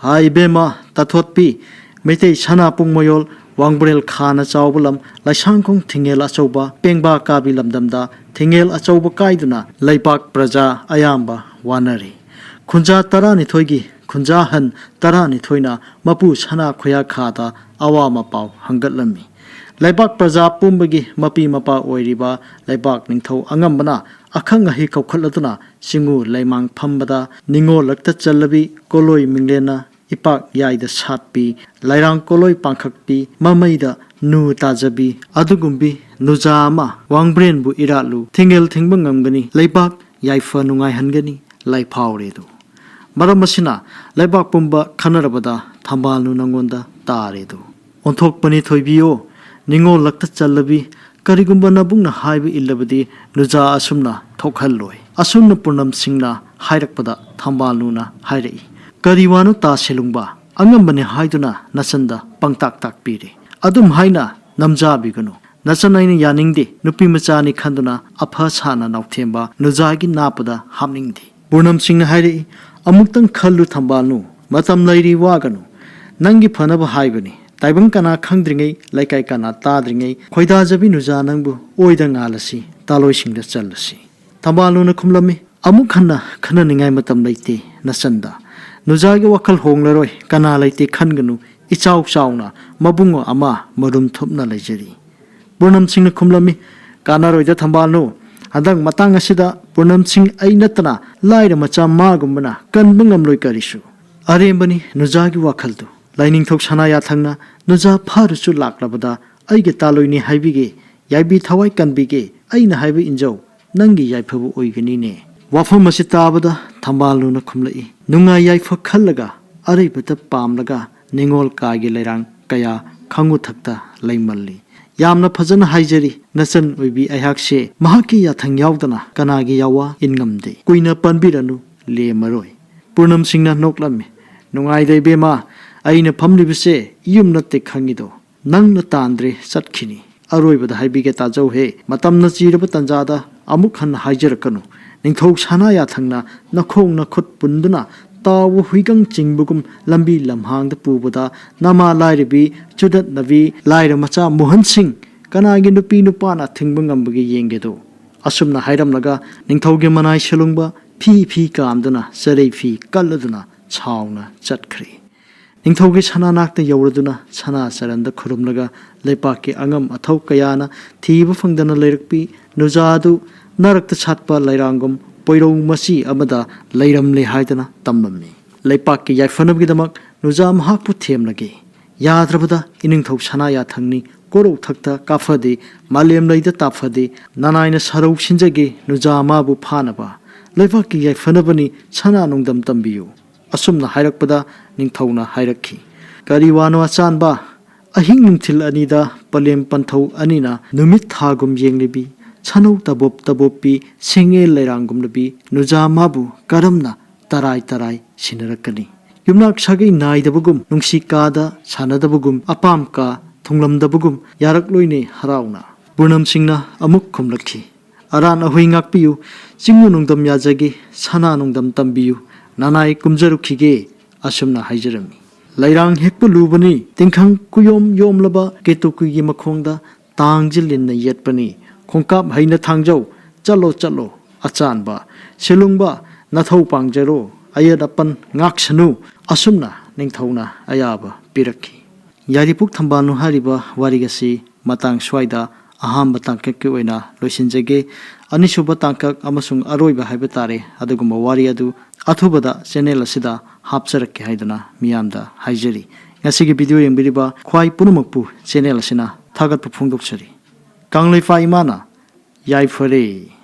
"ꯍꯥꯏ ꯏꯕꯦꯝꯃ ꯇꯥꯊꯣꯠꯄꯤ, ꯃꯩꯇꯩ ꯁꯅꯥꯄꯨꯡ ꯃꯌꯣꯜ, ꯋꯥꯡꯕ꯭ꯔꯦꯜ ꯈꯥꯅ ꯆꯥꯎꯕ ꯂꯝ, ꯂꯥꯏꯁꯥꯡꯈꯣꯡ ꯊꯤꯡꯉꯦꯜ ꯑꯆꯧꯕ, ꯄꯦꯡꯕꯥ ꯀꯥꯕꯤ ꯂꯝꯗꯝꯗ ꯊꯤꯡꯉꯦꯜ ꯑꯆꯧꯕ ꯀꯥꯏꯗꯨꯅ ꯂꯩꯄꯥꯛ ꯄ꯭ꯔꯖꯥ ꯑꯌꯥꯝꯕ ꯋꯥꯅꯔꯤ꯫ ꯈꯨꯟꯖꯥ ꯇꯔꯥꯅꯤꯊꯣꯏꯒꯤ ꯈꯨꯟꯖꯥꯍꯟ ꯇꯔꯥꯅꯤꯊꯣꯏꯅ ꯃꯄꯨ ꯁꯅꯥ ꯈꯣꯌꯥ ꯈꯥꯗ ꯑꯋꯥ ꯃꯄꯥꯎ ꯍꯪꯒꯠꯂꯝꯃꯤ꯫ ꯂꯩꯕꯥꯛ ꯄ꯭ꯔꯖꯥ ꯄꯨꯝꯕꯒꯤ ꯃꯄꯤ ꯃꯄꯥ ꯑꯣꯏꯔꯤꯕ ꯂꯩꯕꯥꯛ ꯅꯤꯡꯊꯧ ꯑꯉꯝꯕꯅ ꯑꯈꯪ ꯑꯍꯩ ꯀꯧꯈꯠꯂꯗꯨꯅ ꯆꯤꯡꯉꯨ ꯂꯩꯃꯥꯡ ꯐꯝꯕꯗ ꯅꯤꯡꯉꯣꯜꯂꯛꯇ ꯆꯜꯂꯕꯤ ꯀꯣꯂꯣꯏ ꯃꯤꯡꯂꯦꯟꯅ ꯏꯄꯥꯛ ꯌꯥꯏꯗ ꯁꯥꯠꯄꯤ, ꯂꯩꯔꯥꯡ ꯀꯣꯂꯣꯏ ꯄꯥꯡꯈꯛꯄꯤ, ꯃꯃꯩꯗ ꯅꯨ ꯇꯥꯖꯕꯤ ꯑꯗꯨꯒꯨꯝꯕꯤ ꯅꯨꯖꯥ ꯑꯃ ꯋꯥꯡꯕ꯭ꯔꯦꯟꯕꯨ ꯏꯔꯥꯠꯂꯨ, ꯊꯤꯡꯒꯦꯜ ꯊꯤꯡꯕ ꯉꯝꯒꯅꯤ, ꯂꯩꯕꯥꯛ ꯌꯥꯏꯐ ꯅꯨꯡꯉꯥꯏꯍꯟꯒꯅꯤ ꯂꯥꯏꯐꯥꯎꯔꯦꯗꯨ꯫ ꯃꯔꯝ ꯑꯁꯤꯅ ꯂꯩꯕꯥꯛ ꯄꯨꯝꯕ ꯈꯟꯅꯔꯕꯗ ꯊꯝꯕꯥꯜꯅꯨ ꯅꯪꯉꯣꯟꯗ ꯇꯥꯔꯦꯗꯨ꯫ ꯑꯣꯟꯊꯣꯛꯄꯅꯤ ꯊꯣꯏꯕꯤꯌꯣ, ꯅꯤꯡꯉꯣꯜꯂꯛꯇ ꯆꯜꯂꯕꯤ, ꯀꯔꯤꯒꯨꯝꯕ ꯅꯕꯨꯡꯅ ꯍꯥꯏꯕ ꯏꯜꯂꯕꯗꯤ ꯅꯨꯖꯥ ꯑꯁꯨꯝꯅ ꯊꯣꯛꯍꯜꯂꯣꯏ꯫" ꯑꯁꯨꯝꯅ ꯄꯨꯔꯅꯝ ꯁꯤꯡꯅ ꯍꯥꯏꯔꯛꯄꯗ ꯊꯝꯕꯥꯜꯅꯨꯅ ꯍꯥꯏꯔꯛꯏ, "ꯀꯔꯤ ꯋꯥꯅꯣ ꯇꯥꯁꯦ ꯂꯨꯡꯕ? ꯑꯉꯝꯕꯅꯤ ꯍꯥꯏꯗꯨꯅ ꯅꯆꯟꯗ ꯄꯪꯇꯥꯛ ꯇꯥꯛꯄꯤꯔꯦ꯫ ꯑꯗꯨꯝ ꯍꯥꯏꯅ ꯅꯝꯖꯥꯕꯤꯒꯅꯨ꯫ ꯅꯆꯟ ꯑꯩꯅ ꯌꯥꯅꯤꯡꯗꯦ, ꯅꯨꯄꯤ ꯃꯆꯥꯅꯤ ꯈꯟꯗꯨꯅ ꯑꯐ ꯁꯥꯅ ꯅꯥꯎꯊꯦꯝꯕ ꯅꯨꯖꯥꯒꯤ ꯅꯥꯞꯄꯗ ꯍꯥꯞꯅꯤꯡꯗꯦ꯫" ꯄꯨꯔꯅꯝ ꯁꯤꯡꯅ ꯍꯥꯏꯔꯛꯏ, "ꯑꯃꯨꯛꯇꯪ ꯈꯜꯂꯨ ꯊꯝꯕꯥꯜꯅꯨ, ꯃꯇꯝ ꯂꯩꯔꯤ ꯋꯥꯒꯅꯨ꯫ ꯅꯪꯒꯤ ꯐꯅꯕ ꯍꯥꯏꯕꯅꯤ꯫ ꯇꯥꯏꯕꯪ ꯀꯅꯥ ꯈꯪꯗ꯭ꯔꯤꯉꯩ, ꯂꯩꯀꯥꯏ ꯀꯅꯥ ꯇꯥꯗ꯭ꯔꯤꯉꯩ, ꯈꯣꯏꯗꯥꯖꯕꯤ ꯅꯨꯖꯥ ꯅꯪꯕꯨ ꯑꯣꯏꯗ ꯉꯥꯜꯂꯁꯤ, ꯇꯥꯂꯣꯏꯁꯤꯡꯗ ꯆꯜꯂꯁꯤ꯫" ꯊꯝꯕꯥꯜꯅꯨꯅ ꯈꯨꯝꯂꯝꯃꯤ, "ꯑꯃꯨꯛ ꯍꯟꯅ ꯈꯟꯅꯅꯤꯡꯉꯥꯏ ꯃꯇꯝ ꯂꯩꯇꯦ ꯅꯆꯟꯗ꯫ ꯅꯨꯖꯥꯒꯤ ꯋꯥꯈꯜ ꯍꯣꯡꯂꯔꯣꯏ, ꯀꯅꯥ ꯂꯩꯇꯦ ꯈꯟꯒꯅꯨ, ꯏꯆꯥꯎ ꯆꯥꯎꯅ ꯃꯕꯨꯡ ꯑꯃ ꯃꯔꯨꯝ ꯊꯨꯞꯅ ꯂꯩꯖꯔꯤ꯫" ꯄꯨꯔꯅꯝ ꯁꯤꯡꯅ ꯈꯨꯝꯂꯝꯃꯤ, "ꯀꯥꯟꯅꯔꯣꯏꯗ ꯊꯝꯕꯥꯜꯅꯨ, ꯍꯟꯗꯛ ꯃꯇꯥꯡ ꯑꯁꯤꯗ ꯄꯨꯔꯅꯝ ꯁꯤꯡ ꯑꯩ ꯅꯠꯇꯅ ꯂꯥꯏꯔ ꯃꯆꯥ ꯃꯥꯒꯨꯝꯕꯅ ꯀꯟꯕ ꯉꯝꯂꯣꯏ ꯀꯔꯤꯁꯨ꯫ ꯑꯔꯦꯝꯕꯅꯤ ꯅꯨꯖꯥꯒꯤ ꯋꯥꯈꯜꯗꯨ꯫ ꯂꯥꯏꯅꯤꯡꯊꯧ ꯁꯅꯥꯌꯥꯊꯪꯅ ꯅꯨꯖꯥ ꯐꯥꯔꯨꯆꯨ ꯂꯥꯛꯂꯕꯗ ꯑꯩꯒꯤ ꯇꯥꯂꯣꯏꯅꯤ ꯍꯥꯏꯕꯤꯒꯦ, ꯌꯥꯏꯕꯤ ꯊꯋꯥꯏ ꯀꯟꯕꯤꯒꯦ, ꯑꯩꯅ ꯍꯥꯏꯕ ꯏꯟꯖꯧ, ꯅꯪꯒꯤ ꯌꯥꯏꯐꯕ ꯑꯣꯏꯒꯅꯤꯅꯦ꯫ ꯋꯥꯐꯝ ꯑꯁꯤ ꯇꯥꯕꯗ ꯊꯝꯕꯥꯜꯅꯨꯅ ꯈꯨꯝꯂꯛꯏ, ꯅꯨꯡꯉꯥꯏ ꯌꯥꯏꯐ ꯈꯜꯂꯒ, ꯑꯔꯩꯕꯇ ꯄꯥꯝꯂꯒ, ꯅꯤꯉꯣꯜ ꯀꯥꯒꯤ ꯂꯩꯔꯥꯡ ꯀꯌꯥ ꯈꯪꯉꯨꯊꯛꯇ ꯂꯩꯃꯜꯂꯤ꯫ ꯌꯥꯝꯅ ꯐꯖꯅ ꯍꯥꯏꯖꯔꯤ, ꯅꯆꯟ ꯑꯣꯏꯕꯤ ꯑꯩꯍꯥꯛꯁꯦ ꯃꯍꯥꯛꯀꯤ ꯌꯥꯊꯪ ꯌꯥꯎꯗꯅ ꯀꯅꯥꯒꯤ ꯌꯥꯋꯥ ꯏꯟ ꯉꯝꯗꯦ꯫ ꯀꯨꯏꯅ ꯄꯟꯕꯤꯔꯅꯨ, ꯂꯦꯝꯃꯔꯣꯏ꯫ ꯄꯨꯔꯅꯝ ꯁꯤꯡꯅ ꯅꯣꯛꯂꯝꯃꯤ, ꯅꯨꯡꯉꯥꯏꯗ ꯏꯕꯦꯝꯃ, ꯑꯩꯅ ꯐꯝꯂꯤꯕꯁꯦ ꯌꯨꯝ ꯅꯠꯇꯦ ꯈꯪꯉꯤꯗꯣ, ꯅꯪꯅ ꯇꯥꯟꯗ꯭ꯔꯦ ꯆꯠꯈꯤꯅꯤ꯫ ꯑꯔꯣꯏꯕꯗ ꯍꯥꯏꯕꯤꯒꯦ ꯇꯥꯖꯧꯍꯦ, ꯃꯇꯝꯅ ꯆꯤꯔꯕ ꯇꯟꯖꯥꯗ ꯑꯃꯨꯛ ꯍꯟꯅ ꯍꯥꯏꯖꯔꯛꯀꯅꯨ꯫ ꯅꯤꯡꯊꯧ ꯁꯅꯥ ꯌꯥꯊꯪꯅ ꯅꯈꯣꯡ ꯅꯈꯨꯠ ꯄꯨꯟꯗꯨꯅ ꯇꯥꯎꯕ ꯍꯨꯏꯒꯪ ꯆꯤꯡꯕꯒꯨꯝ ꯂꯝꯕꯤ ꯂꯝꯍꯥꯡꯗ ꯄꯨꯕꯗ ꯅꯃꯥ ꯂꯥꯏꯔꯕꯤ ꯆꯨꯗꯠꯅꯕꯤ ꯂꯥꯏꯔ ꯃꯆꯥ ꯃꯣꯍꯟ ꯁꯤꯡ ꯀꯅꯥꯒꯤ ꯅꯨꯄꯤ ꯅꯨꯄꯥꯅ ꯊꯤꯡꯕ ꯉꯝꯕꯒꯦ ꯌꯦꯡꯒꯦꯗꯣ꯫ ꯑꯁꯨꯝꯅ ꯍꯥꯏꯔꯝꯂꯒ ꯅꯤꯡꯊꯧꯒꯤ ꯃꯅꯥꯏ ꯁꯦꯂꯨꯡꯕ ꯐꯤ ꯐꯤ ꯀꯥꯝꯗꯨꯅ ꯆꯔꯩ ꯐꯤ ꯀꯜꯂꯗꯨꯅ ꯁꯥꯎꯅ ꯆꯠꯈ꯭ꯔꯦ꯫ ꯅꯤꯡꯊꯧꯒꯤ ꯁꯅꯥꯅꯥꯛꯇ ꯌꯧꯔꯗꯨꯅ ꯁꯅꯥ ꯆꯔꯟꯗ ꯈꯨꯔꯨꯝꯂꯒ ꯂꯩꯄꯥꯛꯀꯤ ꯑꯉꯝ ꯑꯊꯧ ꯀꯌꯥꯅ ꯊꯤꯕ ꯐꯪꯗꯅ ꯂꯩꯔꯛꯄꯤ ꯅꯨꯖꯥ ꯑꯗꯨ ꯅꯥꯔꯛꯇ ꯁꯥꯠꯄ ꯂꯩꯔꯥꯡꯒꯨꯝ ꯄꯣꯏꯔꯧ ꯃꯆꯤ ꯑꯃꯗ ꯂꯩꯔꯝꯂꯦ ꯍꯥꯏꯗꯅ ꯇꯝꯂꯝꯃꯤ꯫ ꯂꯩꯄꯥꯛꯀꯤ ꯌꯥꯏꯐꯅꯕꯒꯤꯗꯃꯛ ꯅꯨꯖꯥ ꯃꯍꯥꯛꯄꯨ ꯊꯦꯝꯂꯒꯦ꯫ ꯌꯥꯗ꯭ꯔꯕꯗ ꯏꯅꯤꯡꯊꯧ ꯁꯅꯥ ꯌꯥꯊꯪꯅꯤ ꯀꯣꯔꯧ ꯊꯛꯇ ꯀꯥꯐꯗꯦ, ꯃꯥꯂꯦꯝ ꯂꯩꯗ ꯇꯥꯐꯗꯦ, ꯅꯅꯥꯏꯅ ꯁꯔꯧ ꯁꯤꯟꯖꯒꯦ ꯅꯨꯖꯥ ꯃꯥꯕꯨ ꯐꯥꯅꯕ꯫ ꯂꯩꯕꯥꯛꯀꯤ ꯌꯥꯏꯐꯅꯕꯅꯤ ꯁꯅꯥ ꯅꯣꯡꯗꯝ ꯇꯝꯕꯤꯌꯨ꯫ ꯑꯁꯨꯝꯅ ꯍꯥꯏꯔꯛꯄꯗ ꯅꯤꯡꯊꯧꯅ ꯍꯥꯏꯔꯛꯈꯤ, ꯀꯔꯤ ꯋꯥꯅꯣ ꯑꯆꯥꯟꯕ? ꯑꯍꯤꯡ ꯅꯨꯡꯊꯤꯜ ꯑꯅꯤꯗ ꯄꯂꯦꯝ ꯄꯟꯊꯧ ꯑꯅꯤꯅ ꯅꯨꯃꯤꯠ ꯊꯥꯒꯨꯝ ꯌꯦꯡꯂꯤꯕꯤ, ꯁꯅꯧ ꯇꯕꯣꯞ ꯇꯕꯣꯞꯄꯤ, ꯁꯦꯡꯉꯦ ꯂꯩꯔꯥꯡꯒꯨꯝꯂꯕꯤ ꯅꯨꯖꯥ ꯃꯥꯕꯨ ꯀꯔꯝꯅ ꯇꯔꯥꯏ ꯇꯔꯥꯏ ꯁꯤꯟꯅꯔꯛꯀꯅꯤ? ꯌꯨꯝꯅꯥꯛ ꯁꯥꯒꯩ ꯅꯥꯏꯗꯕꯒꯨꯝ, ꯅꯨꯡꯁꯤ ꯀꯥꯗ ꯁꯥꯟꯅꯗꯕꯒꯨꯝ, ꯑꯄꯥꯝ ꯀꯥ ꯊꯨꯡꯂꯝꯗꯕꯒꯨꯝ ꯌꯥꯔꯛꯂꯣꯏꯅꯦ ꯍꯔꯥꯎꯅ꯫ ꯄꯨꯔꯅꯝ ꯁꯤꯡꯅ ꯑꯃꯨꯛ ꯈꯨꯝꯂꯛꯈꯤ, ꯑꯔꯥꯟ ꯑꯍꯣꯏ ꯉꯥꯛꯄꯤꯌꯨ, ꯆꯤꯡꯉꯨ ꯅꯣꯡꯗꯝ ꯌꯥꯖꯒꯦ, ꯁꯅꯥ ꯅꯣꯡꯗꯝ ꯇꯝꯕꯤꯌꯨ, ꯅꯅꯥꯏ ꯀꯨꯝꯖꯔꯨꯈꯤꯒꯦ꯫ ꯑꯁꯨꯝꯅ ꯍꯥꯏꯖꯔꯝꯃꯤ꯫ ꯂꯩꯔꯥꯡ ꯍꯦꯛꯄ ꯂꯨꯕꯅꯤ, ꯇꯤꯡꯈꯪ ꯀꯨꯌꯣꯝ ꯌꯣꯝꯂꯕ ꯀꯦꯇꯨꯀꯤꯒꯤ ꯃꯈꯣꯡꯗ ꯇꯥꯡꯖꯤꯜ ꯂꯤꯟꯅ ꯌꯦꯠꯄꯅꯤ꯫ ꯈꯣꯡꯀꯥꯞ ꯍꯩꯅ ꯊꯥꯡꯖꯧ, ꯆꯠꯂꯣ ꯆꯠꯂꯣ ꯑꯆꯥꯟꯕ꯫ ꯁꯤꯂꯨꯡꯕ, ꯅꯊꯧ ꯄꯥꯡꯖꯔꯣ, ꯑꯌꯦꯠ ꯑꯄꯟ ꯉꯥꯛꯁꯅꯨ꯫ ꯑꯁꯨꯝꯅ ꯅꯤꯡꯊꯧꯅ ꯑꯌꯥꯕ ꯄꯤꯔꯛꯈꯤ꯫ ꯌꯥꯏꯔꯤꯄꯣꯛ ꯊꯝꯕꯥꯜꯅꯨ ꯍꯥꯏꯔꯤꯕ ꯋꯥꯔꯤ ꯑꯁꯤ ꯃꯇꯥꯡ ꯁ꯭ꯋꯥꯏꯗ ꯑꯍꯥꯟꯕ ꯇꯥꯡꯀꯛꯀꯤ ꯑꯣꯏꯅ ꯂꯣꯏꯁꯤꯟꯖꯒꯦ꯫ ꯑꯅꯤꯁꯨꯕ ꯇꯥꯡꯀꯛ ꯑꯃꯁꯨꯡ ꯑꯔꯣꯏꯕ ꯍꯥꯏꯕ ꯇꯥꯔꯦ, ꯑꯗꯨꯒꯨꯝꯕ ꯋꯥꯔꯤ ꯑꯗꯨ ꯑꯊꯨꯕꯗ ꯆꯦꯅꯦꯜ ꯑꯁꯤꯗ ꯍꯥꯞꯆꯔꯛꯀꯦ ꯍꯥꯏꯗꯨꯅ ꯃꯤꯌꯥꯝꯗ ꯍꯥꯏꯖꯔꯤ꯫ ꯉꯁꯤꯒꯤ ꯚꯤꯗꯤꯑꯣ ꯌꯦꯡꯕꯤꯔꯤꯕ ꯈ꯭ꯋꯥꯏ ꯄꯨꯝꯅꯃꯛꯄꯨ ꯆꯦꯅꯦꯜ ꯑꯁꯤꯅ ꯊꯥꯒꯠꯄ ꯐꯣꯡꯗꯣꯛꯆꯔꯤ꯫ ꯀꯪꯂꯩꯄꯥꯛ ꯏꯃꯥꯅ ꯌꯥꯏꯐꯔꯦ꯫